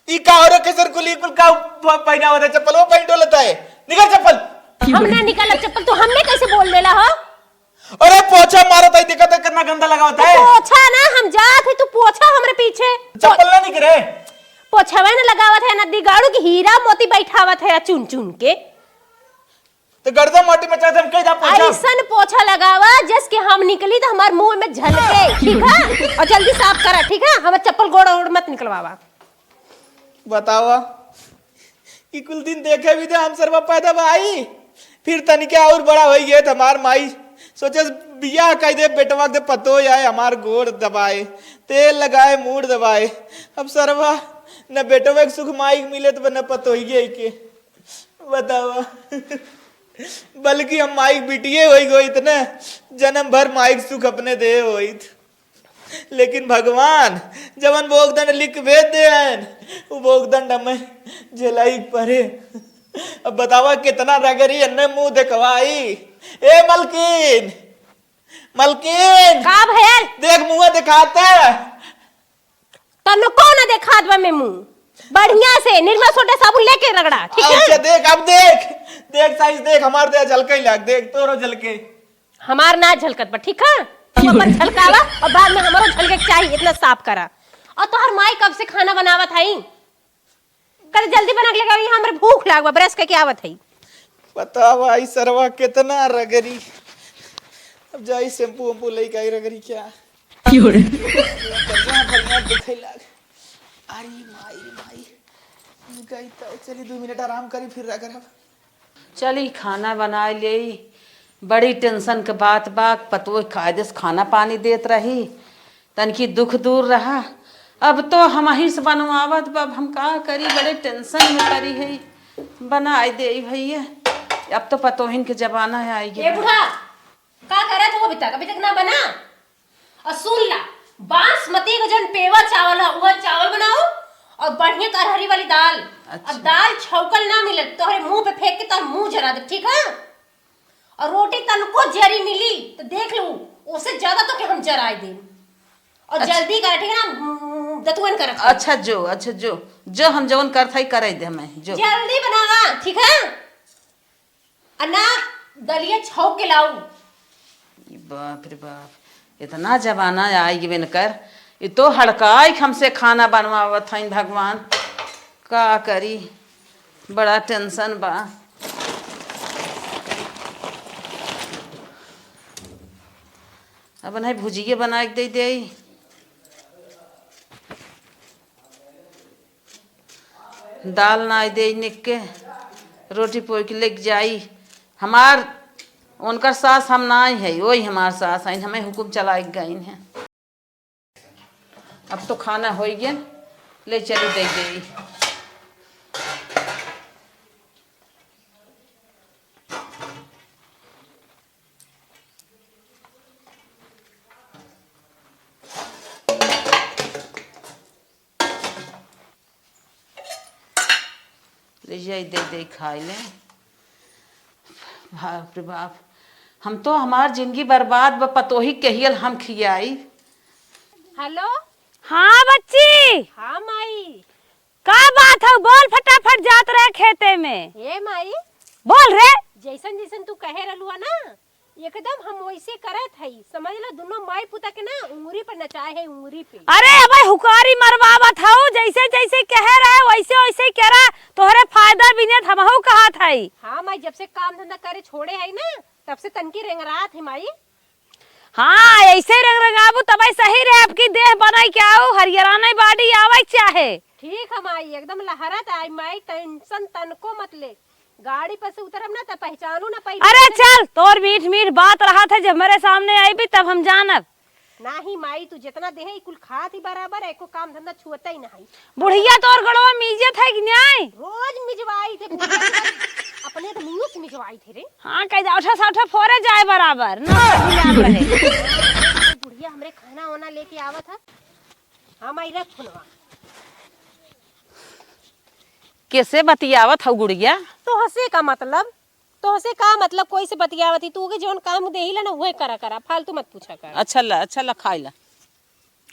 ई का हो रे, किसर कुली कुल का प-, पहनावत है? चप्पल वो पहन डोलता है। निकाल चप्पल। हम ना निकालब चप्पल, तू हमें कैसे बोल देला हो? अरे पोछा मारत है, देखत है कितना गंदा लगावत है। पोछा ना, हम जात है, तू पोछा हमरे पीछे। चप्पल ना निकरे। पोछावे ना लगावत है, ना दिगाड़ू की हीरा मोती बैठावत है चुन चुन के। तो गर्दा माटी में चाहते हम कह जा पोछा। ऐसन पोछा लगावा जस के हम निकली तो हमार मुंह में झलके, ठीक है? और जल्दी साफ करा, ठीक है? हमार चप्पल गोड़ ओड़ मत निकलवावा। बतावा, ई कुल दिन देखे भी दे हम सरवा पैदा भाई। फिर तनिके और बड़ा होई गए त हमार माई सोचे बियाह कई दे, बेटवा के पतो आए, हमार गोड़ दबाए, तेल लगाए, मूड़ दबाए। अब सरवा न बेटवा के सुख माई के मिले त न पतोहिए के। बतावा, बल्कि हम माई के बिटिये होई गई त न जन्म भर माई के सुख अपने दे होई। लेकिन भगवान जवन भोगदंड लिख भेज दे हैं, वो भोगदंड हमें झेलाई पड़े। अब बतावा कितना रगड़ी अन्ने मुंह देखवाई। ए मलकिन, मलकिन, का भयल? देख मुंह दिखाते। तन्नो कौन देखात बा में मुंह? बढ़िया से निरमा सोडा साबुन लेके रगड़ा, ठीक है? अच्छा देख, अब देख, देख साइज देख, हमार दे झलके लाग, देख तोरो झलके। हमार ना झलकत बा, ठीक है? तू अपन झलकावा और बाद में हमरो झलके के चाही, इतना साफ करा। और तोहर माई कब से खाना बनावत हई? कल जल्दी बना के लेके आई, हमरे भूख लाग बा, ब्रश करके आवत हई। बतावा ई सरवा कितना रगड़ी। अब जाई शैम्पू वैम्पू लेके आई रगड़ी क्या? क्यों रे? बढ़िया, बढ़िया दिखे लाग। अरे माई, माई। गई तो चली दो मिनट आराम करी फिर रगड़ब। चली, खाना बनाए लेई। बड़ी tension के बात बा, पतोह कायदे से खाना पानी देत रही, तनकी दुख दूर रहा। अब तो हमही से बनवावत बा, अब हम का करी, बड़े tension में परी है। बनाए देई भैया, अब तो पतोहिन के जमाना है, आई ए गया। बूढ़ा, का करत हो अभी तक? अभी तक ना बना? और सुन ला, बासमती का जौन पेवा चावल है, वह चावल बनाओ और बढ़िया अरहरी वाली दाल। अच्छा। और दाल छौंकल ना मिले, तोहरे मुंह पे फेंक के तोहर मुंह जरा दे, ठीक है? और रोटी तनको जरी मिली तो देख लू, उससे ज्यादा तो के हम जराई देब। और अच्छा। जल्दी कर, ठीक है ना? हम्म, दतुअन करत है। अच्छा जो, अच्छा जो, जो हम जवन करत है, करे दे हमें, जो। जल्दी बनावा, ठीक है? आ ना, दलिया छौंक के लाऊ। ई बाप रे बाप, इतना जमाना आई गिवन कर, ई तो हड़काई हमसे खाना बनवावत हईं भगवान, का करी, बड़ा tension बा। अब नहीं भुजिया बना के दे दे। दाल नाई देइ निक के, रोटी पोइ के लेके जाई। हमार, उनकर सास हम नाई है, वही हमार सास है, हमें हुकुम चलाइ के गइन है। अब तो खाना होइ गया, ले चली दे देई। ले जाई, दे दे, खाई ले। बाप रे बाप, हम तो, हमार जिंदगी बर्बाद बा, पतोही कहियल हम खियाई। हेलो। हाँ बच्ची। हाँ माई। का बात हौ? बोल फटाफट, जात रहे खेते में। ए माई। बोल रे। जैसन जैसन तू कहे रहलू है ना, एकदम हम वैसे करत हई, समझ लो, दुनो माई पुता के ना उंगरी पर नचाए है, उंगरी पे। अरे अबे हुकारी मरवावत हौ, जैसे जैसे कहे रहे वैसे वैसे करा, तोहरे फायदा बिने हमहू कहत हई। हाँ माई, जब से काम धंधा करे छोड़े हई ना, तब से तनकी रेंगरात है माई। हाँ, ऐसे रंग रंगाबू तबे सही रहे। अब की देह बनाई के आऊ, हरियराने body आवे के चाहे। ठीक है माई, एकदम लहरत आई माई, tension तनको मत ले। गाड़ी पर से उतरब ना त पहचानू ना पाई। अरे चल, तोर मीठ मीठ बात रहत है, जब मेरे सामने आईबी तब हम जानब। नाही माई, तू जितना देहे ई कुल खात ही बराबर है, एको काम धंधा छुअता ही नाही। बुढ़िया तोर गड़वा मीजत है कि नाई? रोज मिजवाई थे बुढ़िया, अपने तो मुंह से मिजवाई थे रे। हाँ, कह दे, औठा सौठा फोरे जाए बराबर, ना मिलान रहे। बुढ़िया हमरे खाना वाना लेके आवत है। हाँ माई, रख फोनवा। कैसे बतियावत हौ गुड़िया? तोहसे का मतलब? तोहसे का मतलब? कोई से बतियावत ही? तू के जौन काम देहिला ना, उहे करा करा, फालतू मत पूछा कर। अच्छा ला, अच्छा ला, खाई ला,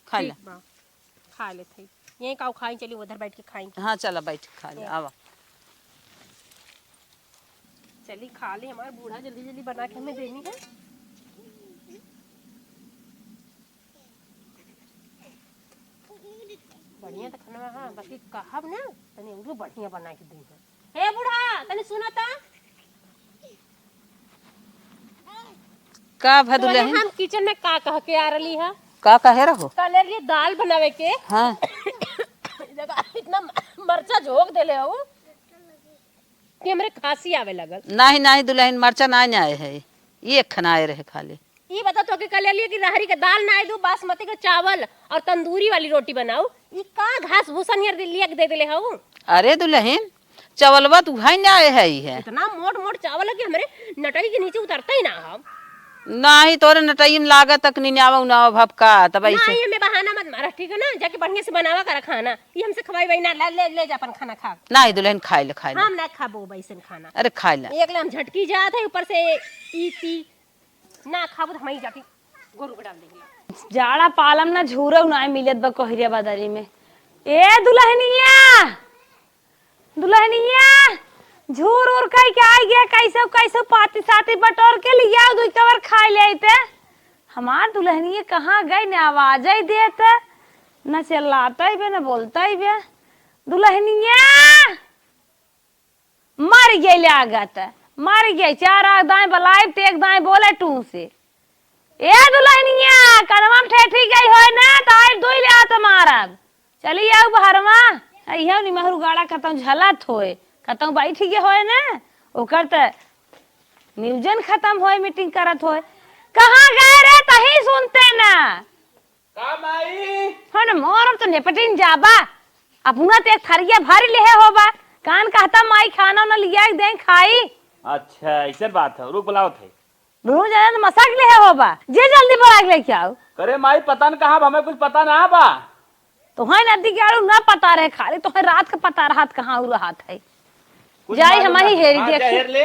खाई ला। ठीक बा, खा लेत हई। यहीं काऊ खाई, चली उधर बैठ के खाई। हाँ, चला बैठ के खा ले, ले। आवा। चली खा ले, हमार बूढ़ा जल्दी जल्दी बना के हमें देनी है। बढ़िया तो खाना है, बाकी कहब ना, तनी उनको बढ़िया बना के दी है। हे बूढ़ा, तनी सुना ता। का भा तोरे दुल्हन? हम kitchen में का कह के आ रहली है? का कहे रहो? कल ये दाल बनावे के। हाँ। जगह इतना मरचा झोंक देले हो कि हमरे खांसी आवे लगल। नाही, नाही दुल्हन, मरचा नाही आए है, ये खाना आए रहे खाली। ई बता तो के कह लेलिए कि रहरी के दाल ना दू, बासमती के चावल और तंदूरी वाली रोटी बनाऊ। ई का घास भूसा नियर दे, लिया के दे देले हऊ? अरे दुल्हन, चावलवा तो उहाई ना आए है, ई है। इतना मोट मोट चावल है कि हमरे नटई के नीचे उतरता ही ना हो। नाही, तोरे नटई में लागत तक नहीं आवा उनावा भपका, तब ऐसे। नाही, हमें बहाना मत मारा, ठीक है ना? जाके बढ़िया से बनावा करा खाना। ई हमसे खवाई वही ना, ले, ले, ले जा अपन खाना खा। नाही दुल्हन, खाई ले, खाई ले। हम ना खाबो वैसन खाना। अरे खाई ले। एक ले हम झटकी जात है, ऊपर से ई ती ना खाबो तो हम ही जाती गोरू के डाल देंगे। जाड़ा पालम ना झूरौ ना मिलत बा कोहरिया बदरी में। ए दुल्हनिया, दुल्हनिया, झूर उर कई के आई गया, कैसे कैसे पाती साती बटोर के लिया, दुई कवर खाई ले आईते। हमार दुल्हनिया कहाँ गई, न आवाज ही देत, न चिल्लात ही बे, न बोलत ही बे। दुल्हनिया, मर गई लागत, मर गई। चार आग दाएं बलाइब, ते एक दाएं बोले टू से। ए दुल्हनिया, कनवा में ठेठी गई होए ना, त आइब दुई ले आत मारब। चली आऊ बहरवा, इहो निमहरू गाड़ा कतौ झलत होए, कतौ बैठ गए होए ना, ओकर त नियोजन खतम होए, meeting करत होए। कहाँ गए रे, तही सुनते ना। का माई? हन मोर तो निपटिन जाबा। अपना ते एक थरिया भर लेहे होबा। कान कहता माई खाना ना लिया के दें खाई। अच्छा, ऐसे बात है। रुक बुलाओ थे। दुनू जने तो मसक ले होबा, जे जल्दी बराग लेके आओ। करे माई, पता न कहाँ बा, हमें कुछ पता ना बा। तोहई नदी के आड़ू ना पता रहे, खाली तोहई रात के पता रहत कहाँ उ रहत है। कुछ जाई मालूम हम ही ना। हेरी हाँ, जा देखी। हेर ले।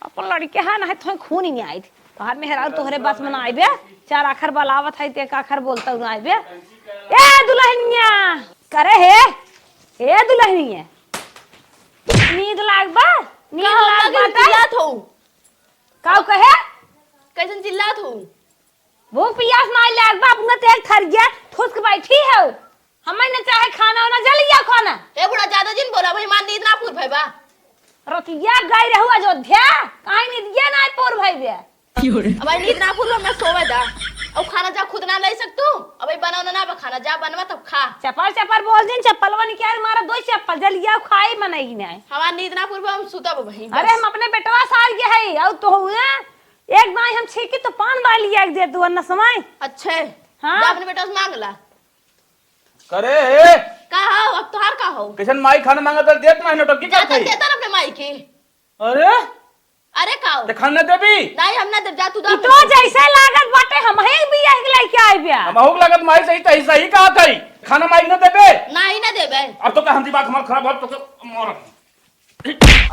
अपन लड़के है ना, है तोहई खून ही नहीं आई। तोहर मेहरारू तोहरे बस में ना आइबे। चार आखर बलावत है, ते एक आखर बोलता ना आइबे। ए दुल्हनिया, करे हे, ए दुल्हनिया, नींद लाग बा, नींद का लाग लगे बा, चिल्लात हो? काऊ कहे? कैसन चिल्लात हो? भूख पियास ना लाग बा, अपना तेल थर गया, ठुस के बैठी है। हमें न चाहे खाना वाना, जल्दी आओ खाना। ए बूढ़ा, ज्यादा जिन बोला, भाई हमार नींद ना पूर भई बा। रतिया गई रहू अयोध्या, काहे नींद ये ना पूर भई बे? अब भाई नींद ना पूर भई, मैं सोवे दा। अब खाना जा खुद ना ले सकतू, अब भाई बनाओ ना, ना बा खाना, जा बनवा तब खा। चपर चपर बोल दिन, चप्पलवा निकाल मारा, दो चप्पल, जल्दी आओ खाई मनई नहीं। हमार नींद ना पूर भई, हम सुतब भाई अरे बस। हम अपने बेटवा सार के है, और तो हुए एक दाई हम छीकी तो पान वाली एक दे तू अन्ना समय। अच्छे। हाँ। जा अपने बेटा से मांग ला। करे हे। का हो, अब तोहार का हो? कैसन माई खाना मांगत है, देत नहीं, नौटंकी जा करत तो है। देता ना अपने माई के। अरे? अरे का हो? ते खाना देबी? नहीं, हम ना देब, जा तू दा ई अपने तो माई के। जैसे लागत बाटे, हम ही बियाह के लेके आए बिया। हम अहूक लागत माई सही, तही सही कहा थई। खाना माई ना देबे? नहीं ना देबे। अब तो का हम दिमाग हमार खराब हो, तो के मार।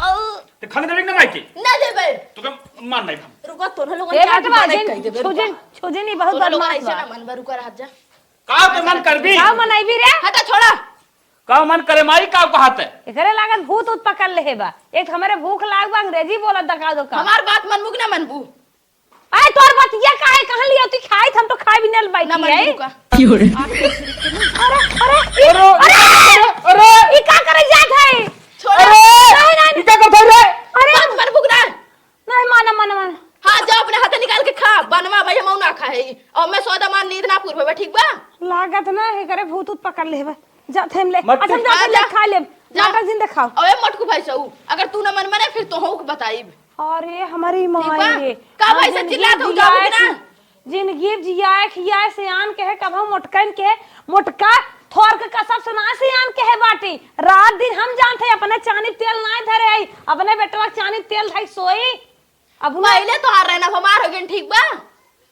औ। ते खाने देबे कि ना माई के? ना देबे। तो के मार नहीं हम। रुको, तोहन लोगन ए के आज बेटवा, बने जिन, कह देबे, रुको। छोजिन, छोजिन, ई बहुत तोहन लोगन बदमाश ऐसे बा। ना मनबे, रुको रह जा। का ते मन करबी? का मनैबी रे? हटा, छोड़ा। का मन करे माई, का कहत है? एकरे लागत भूत उत पकड़ लेहे बा। एक हमरे भूख लाग बा, अंग्रेजी बोलत दका दो का। हमार बात मनबू कि ना मनबू? आय, तोर बतिया काहे कहन लियो? तू खाई, हम तो खाए भी नल बैठी ना है। मनबू का? क्यों रे? अरे, अरे, ई, अरे, अरे, अरे, ई का करे जात है? छोड़ा। अरे, नहीं, नहीं, ई का करत है रे? अरे। बात मनबू कि ना? नहीं, माना, माना, माना। हाँ, जा अपने हाथे निकाल के खा। बनवा भाई, हम ना खाए। और मैं सौदा मान नींद ना पूर भई बा, ठीक बा? लागत ना है, करे भूत उत पकड़ ले बा। जा, थेम ले। मत अच्छा, हम जा, हाँ, थेम ले, जा। खा ले। जा। नाटक जिन देखाओ। अबे मोटकू भाई सऊ, अगर तू ना मन मने, फिर तोहू के बताइब। अरे, हमारी ठीक माई बा? रे। का हम भाई से जिंदगी चिल्लात हूँ, जाबू कि जियाए ना? खि-, जिंदगी जियाए खियाए सियान कहे, कबहू मोटकन के, मोटका थोर के कसम से ना सियान कहे बाटी। रात दिन हम जानते अपने चानी तेल ना धरे आई, अपने बेटवा के चानी तेल धई सोई। अब ना पहले तोहार रहना हमार हो गइन, ठीक बा?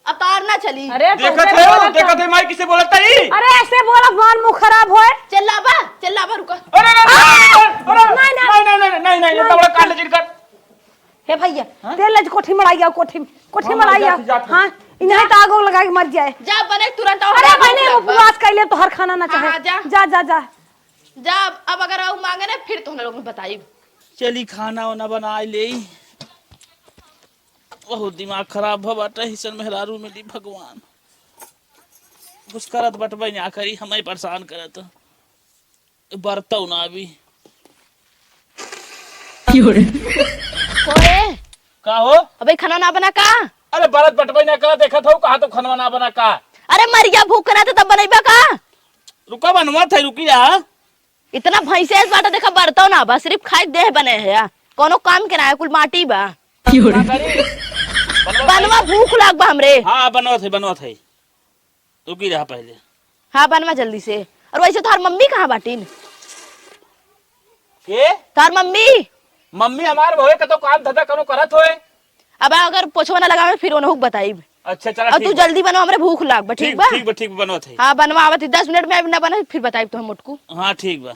अब तोहार ना चली। अरे, देखत तुमसे है वो, बोलत देखत है। है माई किसे बोलत है ई? अरे, ऐसे बोला, हमार मुंह खराब होए। चिल्लाबा, चिल्लाबा, रुका। अरे, अरे, अरे, अरे, नहीं, नहीं। नहीं, नहीं, नहीं, नहीं, नहीं, नहीं, इतना बड़ा कांड जिन कर। हे भैया, हाँ? तेल ले कोठी में आई आओ, कोठी में, कोठी हाँ, में आई जात, आओ। जात। हाँ, इन्हें तो आग उग लगा के मर जाए। जा बने तुरंत आओ, अरे आग बने, लगा। उपवास कर ले, तोहर खाना ना हाँ, चाहे। हाँ, जा। जा, जा, जा। जा, अब अगर आऊ मांगे ना, फिर तोहन लोग में बताइब। चली खाना वाना बनाए ले। बहुत दिमाग खराब भ बाटे, हिसन मेहरारू मिली भगवान। कुछ करत बटबे ना करी, हमें परेशान करत। बरतौ ना अभी। क्यों रे? ओए, का हो? अबे खाना ना बना का? अरे बरत बटबे ना कर, देखत हो कहा तो खाना ना बना का? अरे मरिया भूख करा तो तब बनैबा का? रुका बनवा थे, रुकी जा। इतना भैंसे ऐस बाटा देखा बरतौ ना बा, सिर्फ खाए देह बने है या। कोनो काम के ना है, कुल माटी बा। क्यों रे? का करी? बनवा बनवा, भूख लाग बा हमरे। हाँ, बनवा थे, बनवा थे। रुकी रहा पहले। हाँ, बनवा जल्दी से। और वैसे तोहार मम्मी कहाँ बाटिन? के? तोहार मम्मी? मम्मी हमार होए, कतो काम धंधा कनो करत होए। अब अगर पोछवा ना लगावे, फिर ओनहु के बताइब। अच्छा, चला, और ठीक तू बा। जल्दी बनवा, हमरे भूख लाग बा, ठीक ठीक, बा? ठीक बा, ठीक बा, बनवत है। हाँ, बनवा आवत है, दस मिनट में अब ना बने, फिर बताइब तो हम मोटकू। हाँ, ठीक बा।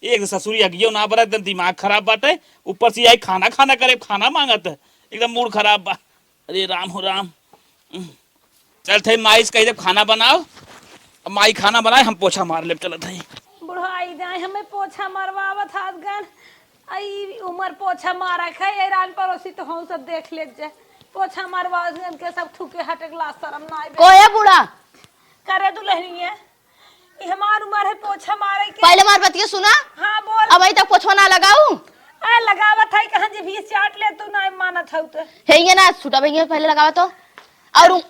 एक तो ससुरी अगियो ना बरा, एकदम दिमाग खराब बाटे, ऊपर से आई खाना खाना करे, खाना मांगत है, एकदम मूड खराब बा। अरे राम हो राम। चल थे माई से कही दे खाना बनाओ, अब माई खाना बनाए, हम पोछा मार लेब, चलत है। बुढ़ाई जाए हमें पोछा मरवावत हाथ गन, आई उमर पोछा मारा खाए, ऐरान पड़ोसी तो हम सब देख ले जाए, पोछा मरवावत गन के सब थूके हटे ला शर्म ना आए। कोए बूढ़ा? करे दुल्हनिया, ई हमार उमर है पोछा मारे के। पहले हमार बतिया सुना। हाँ, बोल। अबही तक पोछवा ना लगाऊ? अरे, लगावत है, कहाँ जे भी चाट ले, तू ना मानत हऊ तो। हे, ये ना छूटा, भैया, पहले लगावा तो। और उ-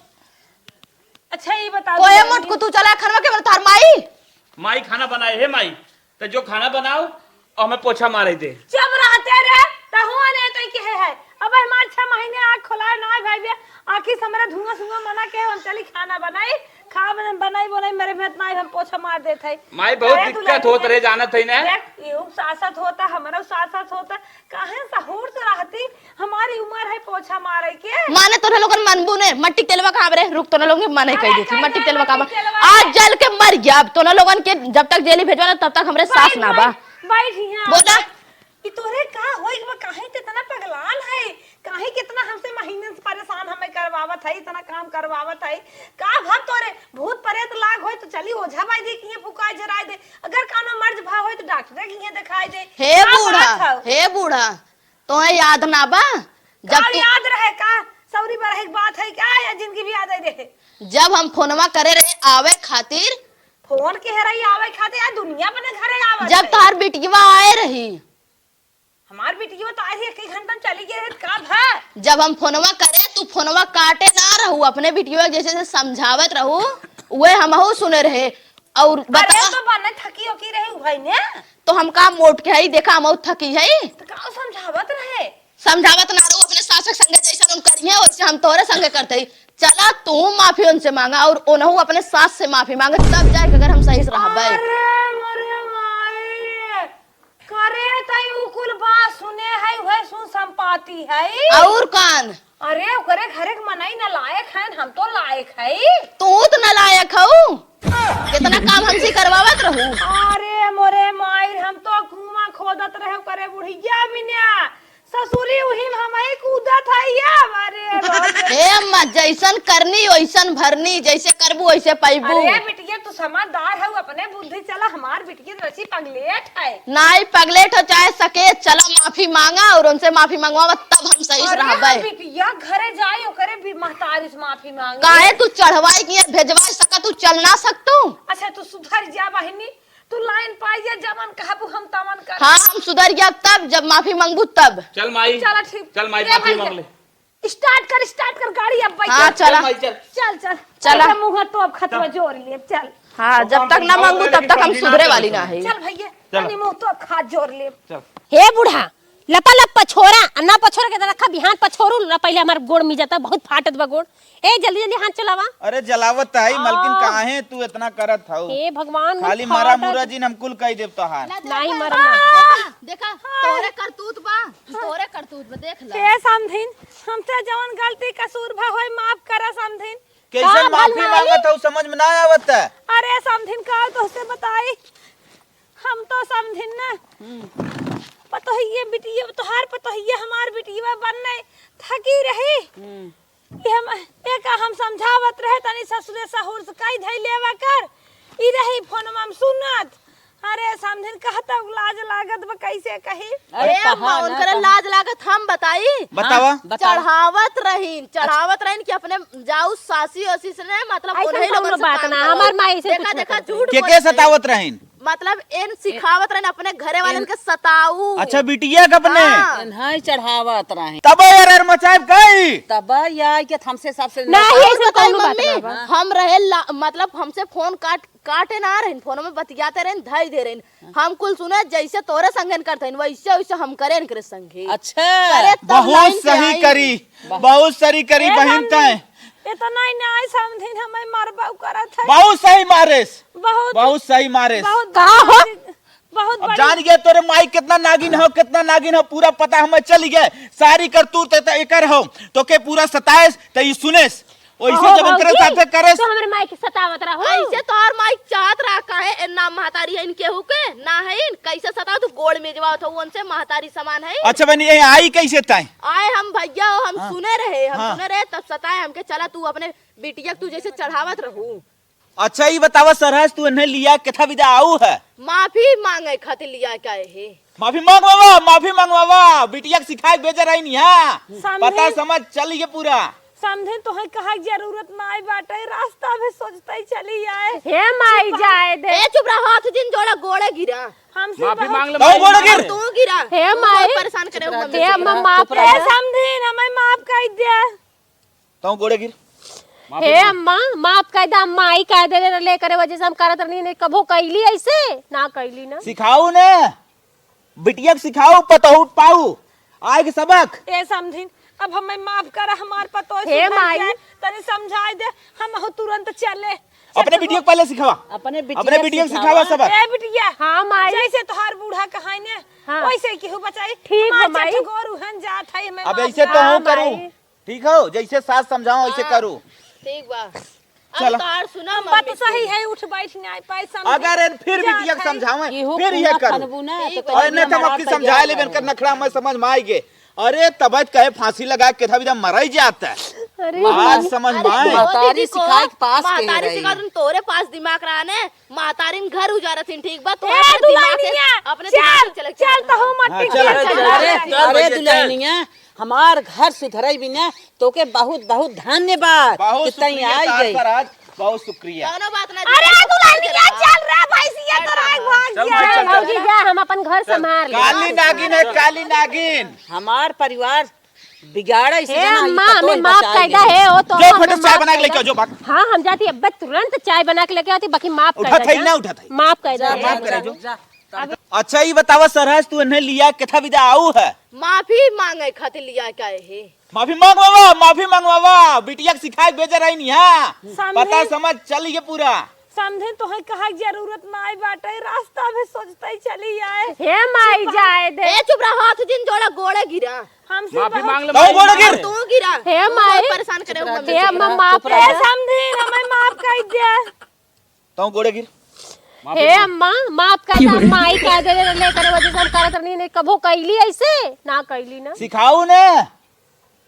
अच्छा, ये बताओ कोई दुल्हनिया। मुटकू तू चला खनवा के बोल, तार माई? माई खाना बनाए, हे माई, तो जो खाना बनाओ, और हमें पोछा मारे दे। चुप रहते रे, तहुआ ने तो कहे है। अब हमार छह महीने आँख खोलाए ना भाई बे, आँखी से हमरा धुआं धुआं मना के हम चली खाना बनाई, खा बन-, बनाई बनाई मेरे भेत ना हम पोछा मार देत है। माई बहुत अरे दिक्कत दुल्हन होत के रे, जानत है ना। देख, ये सासत होता, हमरा सासत होता, काहे सहूर से रह हमारी उम्र है पोछा मारे के। माने तोहरे लोगन मनबू ने, मट्टी तेलवा कहाँ बरे? रुक, तोहरे लोगन के मने कह देती, मट्टी तेलवा कहाँ बा? आज जल के मर गया। अब तोहरे लोगन के जब तक जेली भेजवा ना, तब तक हमरे सास ना बा। बैठ यहाँ। बोला। कि तोहरे का होई बा, काहे ते इतना पगलान है? काहे कितना हमसे महीनन से परेशान हमें करवावत है, इतना काम करवावत है? का भा तोरे भूत प्रेत लाग होई तो चली ओझा बाई दे किहे फुकाए जराए दे, अगर कानो मर्ज भा होई तो डॉक्टर किहे देखाए दे। हे बूढ़ा, हे बूढ़ा, तोहे याद ना बा? जब का तू याद रहे का? सौरी बरहे के बात है का, या जिंदगी भी याद है दे? जब हम फोनवा करे रहे आवे खातिर। फोन के हेराई आवे खातिर, या दुनिया अपने घरे आवत जब है। तोहार बिटिया आए रही। हमार बिटिया तो आज एक घंटा में चली गई है, का भा? जब हम फोनवा करे, तू फोनवा काटे ना रहू, अपने बिटिया के जैसे से समझावत रहू, उहे हमहू सुने रहे। और अरे बता, तो बने थकी ओकी रही उहई ने। तो हम का मोट के हई, देखा हमहू थकी हई। तो का समझावत रहे? समझावत ना रहू, अपने सास के संगे जैसन हम करिहे, वैसे हम तोहरे संगे करते ही। चला तू माफी उनसे मांगा और उनहू अपने सास से माफी मांगे, तब जाके अगर हम सही से रहबे। अरे मोरे माई, करे तई उ कुल बात सुने है, उहे सुन संपाती है। और कान? अरे ओकरे घरे के मनई न लायक है, हम तो लायक है। तू तो न लायक हऊ, कितना काम हमसे करवावत रहू। अरे मोरे माई, हम तो कुआं खोदत रहे ओकरे बुढ़िया बिना, ससुरी उही में हमही कूदत है अब। अरे बाप रे। हे अम्मा, जैसन करनी वैसन भरनी, जैसे करबू वैसे पैबू। अरे बिटिया, तू समझदार है, अपने बुद्धि चला, हमार बिटिया तो ऐसी पगलेट है। नाई पगलेट हो चाहे सकेत, चला माफी मांगा और उनसे माफी मंगवावा, तब हम सही से अरे रहबे। हम बिटिया घरे जाई, ओकरे भी महतारी से माफी मांगे। काहे तू चढ़वाई के भेजवाई सका, तू चल ना सकतू? अच्छा तू सुधर जा बहिनी, तू लाइन पाई जा, जवन कहबू हम तवन कर। हाँ, हम सुधर गया तब, जब माफी मांगबू तब। चल माई, चला ठीक। चल माई, ए माफी भैया, मांग ले। Start कर, start कर गाड़ी अब बैठ। हाँ, चल चला। माई, चल। चल, चल। चला। चल, मुँह तो अब खतवा चल। जोर ले, चल। हाँ, जब तक ना मांगू, तब तक हम सुधरे वाली ना है। चल भैया, चल। तनी मुँह तो अब खात जोर ले। चल। हे बूढ़ा, लपा लप पछोरा, आ ना पछोरा के रखा, बिहान पछोरू ना, पहिले हमार गोड़ मिजता, बहुत फाटत बा गोड़। ए, जल्दी जल्दी हाथ चलावा। अरे, जलावत है, मलकिन, हाँ। काहे तू इतना करत हऊ? हे भगवान, खाली मरा मुरा जिन हम कुल कह देब तोहार। नहीं मरम ना। देखा, देखा, तोरे करतूत बा, तोरे करतूत बा, देख ला। हे समधिन, हमसे जवन गलती कसूर भा होई, माफ करा समधिन। कैसन का माफी मांगत हऊ, समझ में ना आवत है। अरे समधिन, का तोहसे बताई, हम तो समधिन ना। हम्म। पतोहिए बिटिया, तोहार पतोहिए हमार बिटिया बनने थकी रही। हम्म। कि हम, एका हम समझावत रहे, तनी ससुरे सहुर से कही धई लेवा कर, ई रही फोनवा में सुनत। अरे समधिन, कहता लाज लागत बा, कैसे कही? अरे अम्मा, उनकरे लाज लागत, हम बताई? बतावा। हाँ, बतावा। चढ़ावत रहीन, चढ़ावत रहीन कि अपने जाऊ सासी ओसी से ने, मतलब, ऐसन उन्हीं लोगन से बात ना, हमार माई से देखा, देखा, झूठ के, के सतावत रहीन? मतलब एन सिखावत रहन अपने घरे वालन के सताऊ। अच्छा, बिटिया के अपने? हाँ। एनहई चढ़ावत रहे। तब यार, यार मचाएब काई? तब यार के हमसे सबसे नहीं, ऐसे कौनो बात ना बा। हम रहे ला-, मतलब हमसे फोन काट, काटे ना रहन, फोन में बतियाते रहन, धई दे रहन। हम कुल सुने, जैसे तोरे संगे करत हन, वैसे, वैसे हम करे इनकरे संगे। अच्छा। करे तब बहुत सही करी, बहुत सही करी बहिन तय। इतना ही ना आई समधिन, हमें मारबा करत है। बहुत सही मारेस। बहुत, बहुत सही मारेस। बहुत का हो? बहुत अब बड़ी जान गया तोरे माई कितना नागिन हो, कितना नागिन हो, पूरा पता हमें चल गया। सारी करतूत त एकर हो, तो के पूरा सताएस, त ई सुनेस। ओइसे जब ओकरे साथे करेस। तो हमरे माई के सतावत रहो। ऐसे तोहर माई चाहत रहा, काहे ए ना महतारी है इनके हु के, ना है इन, कैसे सताओ तू गोड़ में जवाब हो, उनसे महतारी समान है। अच्छा बनी, ए आई कैसे तय? आए हम भैया हो, हम हाँ। सुने रहे, हम हाँ। सुने रहे, तब सताए हमके, चला तू अपने बिटिया के तू जैसे चढ़ावत रहू। अच्छा, ई बतावा सरहज, तू इन्हें लिया केथा विदा आऊ है? माफी मांगे खातिर लिया के आए है। माफी मांगवावा, माफी मांगवावा, बिटिया के सिखाए के भेजे रही नहीं, हाँ? समझे? पता समझ चल गए पूरा। समझे, तोहे कहा के जरूरत ना आई बाटे, रास्ता भी सोचते ही चली आए। हे माई, जाए दे। ए, चुप रह, हाथ जिन जोड़ा, गोड़े गिरा। हमसे माफी बहुत मांग ले, तू माई। गोड़े गिर। तू गिरा। हे तू माई। बहुत परेशान करे हो, चुप रह, मम्मी। हे चुप अम्मा, रह, माफ चुप कर रह। दे। समझे, हमें माफ कर दे। तौ गोड़े गिर। माफी हे मांग। अम्मा, माफ कर दे, अम्मा, आई कह दे रहे, करे वजह से हम करत रहनी, नहीं कभो कैली ऐसे, ना कैली ना। सिखाऊ ने, बिटिया के सिखाऊ, पतोहू पाऊ, आए के सबक। ए समधिन, अब हमें माफ करा, हमार पतोह हे सुधर माई। जाए, तनी समझाए दे, हम हो तुरंत चले। अपने बिटिया के पहले सिखावा। अपने बिटिया अपने बिटिया के सिखावा। सिखावा सबक। ए बिटिया, हाँ माई। जैसे तोहार बूढ़ा कहाई ने, हाँ। वैसे केहू बचाई। ठीक हमार है माई। चटगोर उहन जात है। अब ऐसे तो हाँ, हूँ करूँ। माई। ठीक हो, जैसे सास समझाओ, ऐसे हाँ, करूँ। ठीक बा। अब चला। तोहार सुना, बात मम्मी सही सुन। है, उठ बैठ नहीं पाए, समझे। अगर एन फिर जा बिटिया के भाई। समझावे, केहू फिर ये कुना करूँ। खनबू ना, ठीक तो बा। और तोहरे नहीं तो हम मारा आपकी समझाए तैयार लेबे, है। इनकर नखरा मैं समझ में आई गे। अरे तबत कहे फांसी लगा के था, भी मर ही जाता है। अरे आज समझ अरे, में आए। वो महतारी दीदी को, सिखाए के पास के महतारी रही। सिखा तुम तोरे पास दिमाग रहा ने, महतारी घर उजारत हिन, ठीक बा? तो ए, अपने दिमाग से, दुल्हनिया, अपने चल, दिमाग से चल, चल, चल। तो हम हाँ, मट्टी चल, चल, चल, चल, अरे, चल, चल, अरे, चल। दुल्हनिया, हमार घर सुधरई बिना तोके बहुत, बहुत धन्यवाद बहुत कि तई शुक्रिया आई गई। सास, आज बहुत शुक्रिया। कौनो बात ना, अरे, दुल्हनिया, चल रे, भैंसिया तो राख भाग चल, गया। चल, चल, भौजी, चल। जा, हम अपन घर चल। संभाल लेब। काली नागिन है, काली नागिन। हमार परिवार बिगाड़ा इसी हे जना, ई अम्मा, पतोह हमें माफ बचाई कर दे। दे, हे, ओ तो जो हम फटे चाय माफ बना के कर लेके दे। आओ, जो भाग। हाँ, हम जाती, अब तुरंत चाय बना के लेके आती, बाकी माफ कर उठा दे, था ही जा। ना, उठा था ही। माफ कर दे। जा, माफ जा, करे जा, जो। जा। अच्छा, ये बतावा सरहज, तू इन्हें लिया के था विदा आऊ है? माफी मांगे खातिर लिया के आए हे। माफी मांगवावा, माफी मांगवावा, बिटिया के सिखाए के भेजे रही नहीं, हाँ? समझे? पता समझ चल ये पूरा। समझे, तोहे कहा के जरूरत ना आई बाटे, रास्ता भी सोचते ही चली आए। हे माई, चुप रह। जाए दे। ए, चुप रह, हाथ जिन जोड़ा, गोड़े गिरा। हमसे माफी बहुत मांग ले, तू माई, गोड़े मांग गिर। ले। तू गिरा। हे तू माई। बहुत परेशान करे हो मम्मी हे से। अम्मा, माफ चुप रह। ए, कर दे। समझी, हमें माफ कर दे। तू गोड़े गिर। माफी हे मांग। अम्मा, माफ कर दे, अम्मा, आई कह दे ले करे वजह से हम करत रहनी नहीं, कबो कैली ऐसे ना कैली ना। सिखाऊ ने,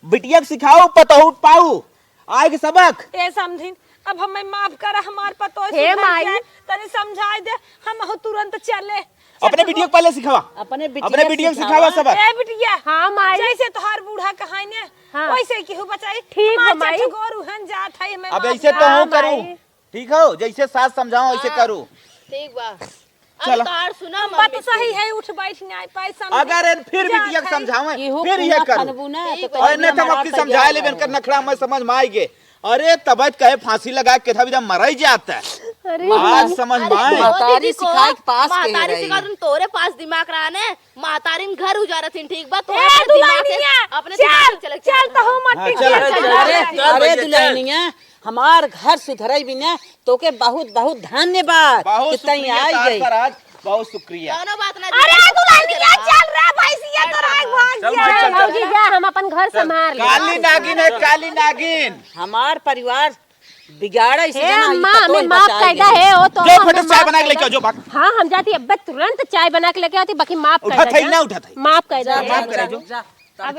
बिटिया के सिखाऊ, पतोहू पाऊ, आए के सबक। ए समधिन, अब हमें माफ कर, हमार पतोह हे सुधर माई। जाए, तनी समझाई दे, हम हो तुरंत चले। अपने बिटिया के पहले सिखावा। अपने बिटिया अपने बिटिया के सिखावा। सिखावा सबक। ए बिटिया, हाँ माई। जैसे तोहार बूढ़ा कहाई ने, हाँ। वैसे केहू बचाई। ठीक हमार बा माई। चटगोर उहन जात है, हमें अब माफ ऐसे कर। तो हाँ हूँ करूँ। माई। ठीक हो, जैसे सास समझाओ, ऐसे हाँ। करूँ। ठीक बा। अब चला। तोहार सुना, हम बात मम्मी सही सुन। है, उठ बैठ नहीं पाए, समझे। अगर एन फिर जा बिटिया के भाई। समझावे, इहो फिर ये कुआं करूँ। खनबू ना, ठीक तो बा। और तोहरे नहीं तो हम मारा आपकी तैयार समझाए लेबे, है। इनकर नखरा मैं समझ में आई गे। अरे तबत कहे फांसी लगा के था, भी मरा ही जाता है। अरे आज माई। समझ में अरे आए। वो महतारी दीदी को सिखाए के पास के महतारी रही। सिखा तुम तोरे पास दिमाग रहा ने, महतारिन घर उजारत हिन, ठीक बा? तो ए, अपने दिमाग से, दुल्हनिया, अपने दिमाग से चल, चल, चल, तो हम हाँ, मट्टी चल, चल, चल, चल, अरे, चल, अरे, भैया, चल। दुल्हनिया, हमार घर सुधरई बिना तोके बहुत, बहुत धन्यवाद बहुत कि तई शुक्रिया आई सार गई। पर आज, बहुत शुक्रिया। कौनो बात ना, अरे, दुल्हनिया, चल रे, भैंसिया तो राख भाग चल, जा। चल, चल, भौजी, चल। जा, हम अपन घर चल। संभाल लेब। काली नागिन है, काली नागिन। हमार परिवार बिगाड़ा इसी हे जना, ई अम्मा, पतोह हमें माफ बचाई कर दे, गई। हे, ओ तो जो हमें फटे चाय माफ बना के कर लेके दे। आओ, जो भाग। हाँ, हम जाती, अब्बे तुरंत चाय बना के लेके आती, बाकी माफ कर उठा दे, था ही जा। ना, उठा था ही। माफ कर दे। जा, माफ जा, करे जा, जो। जा।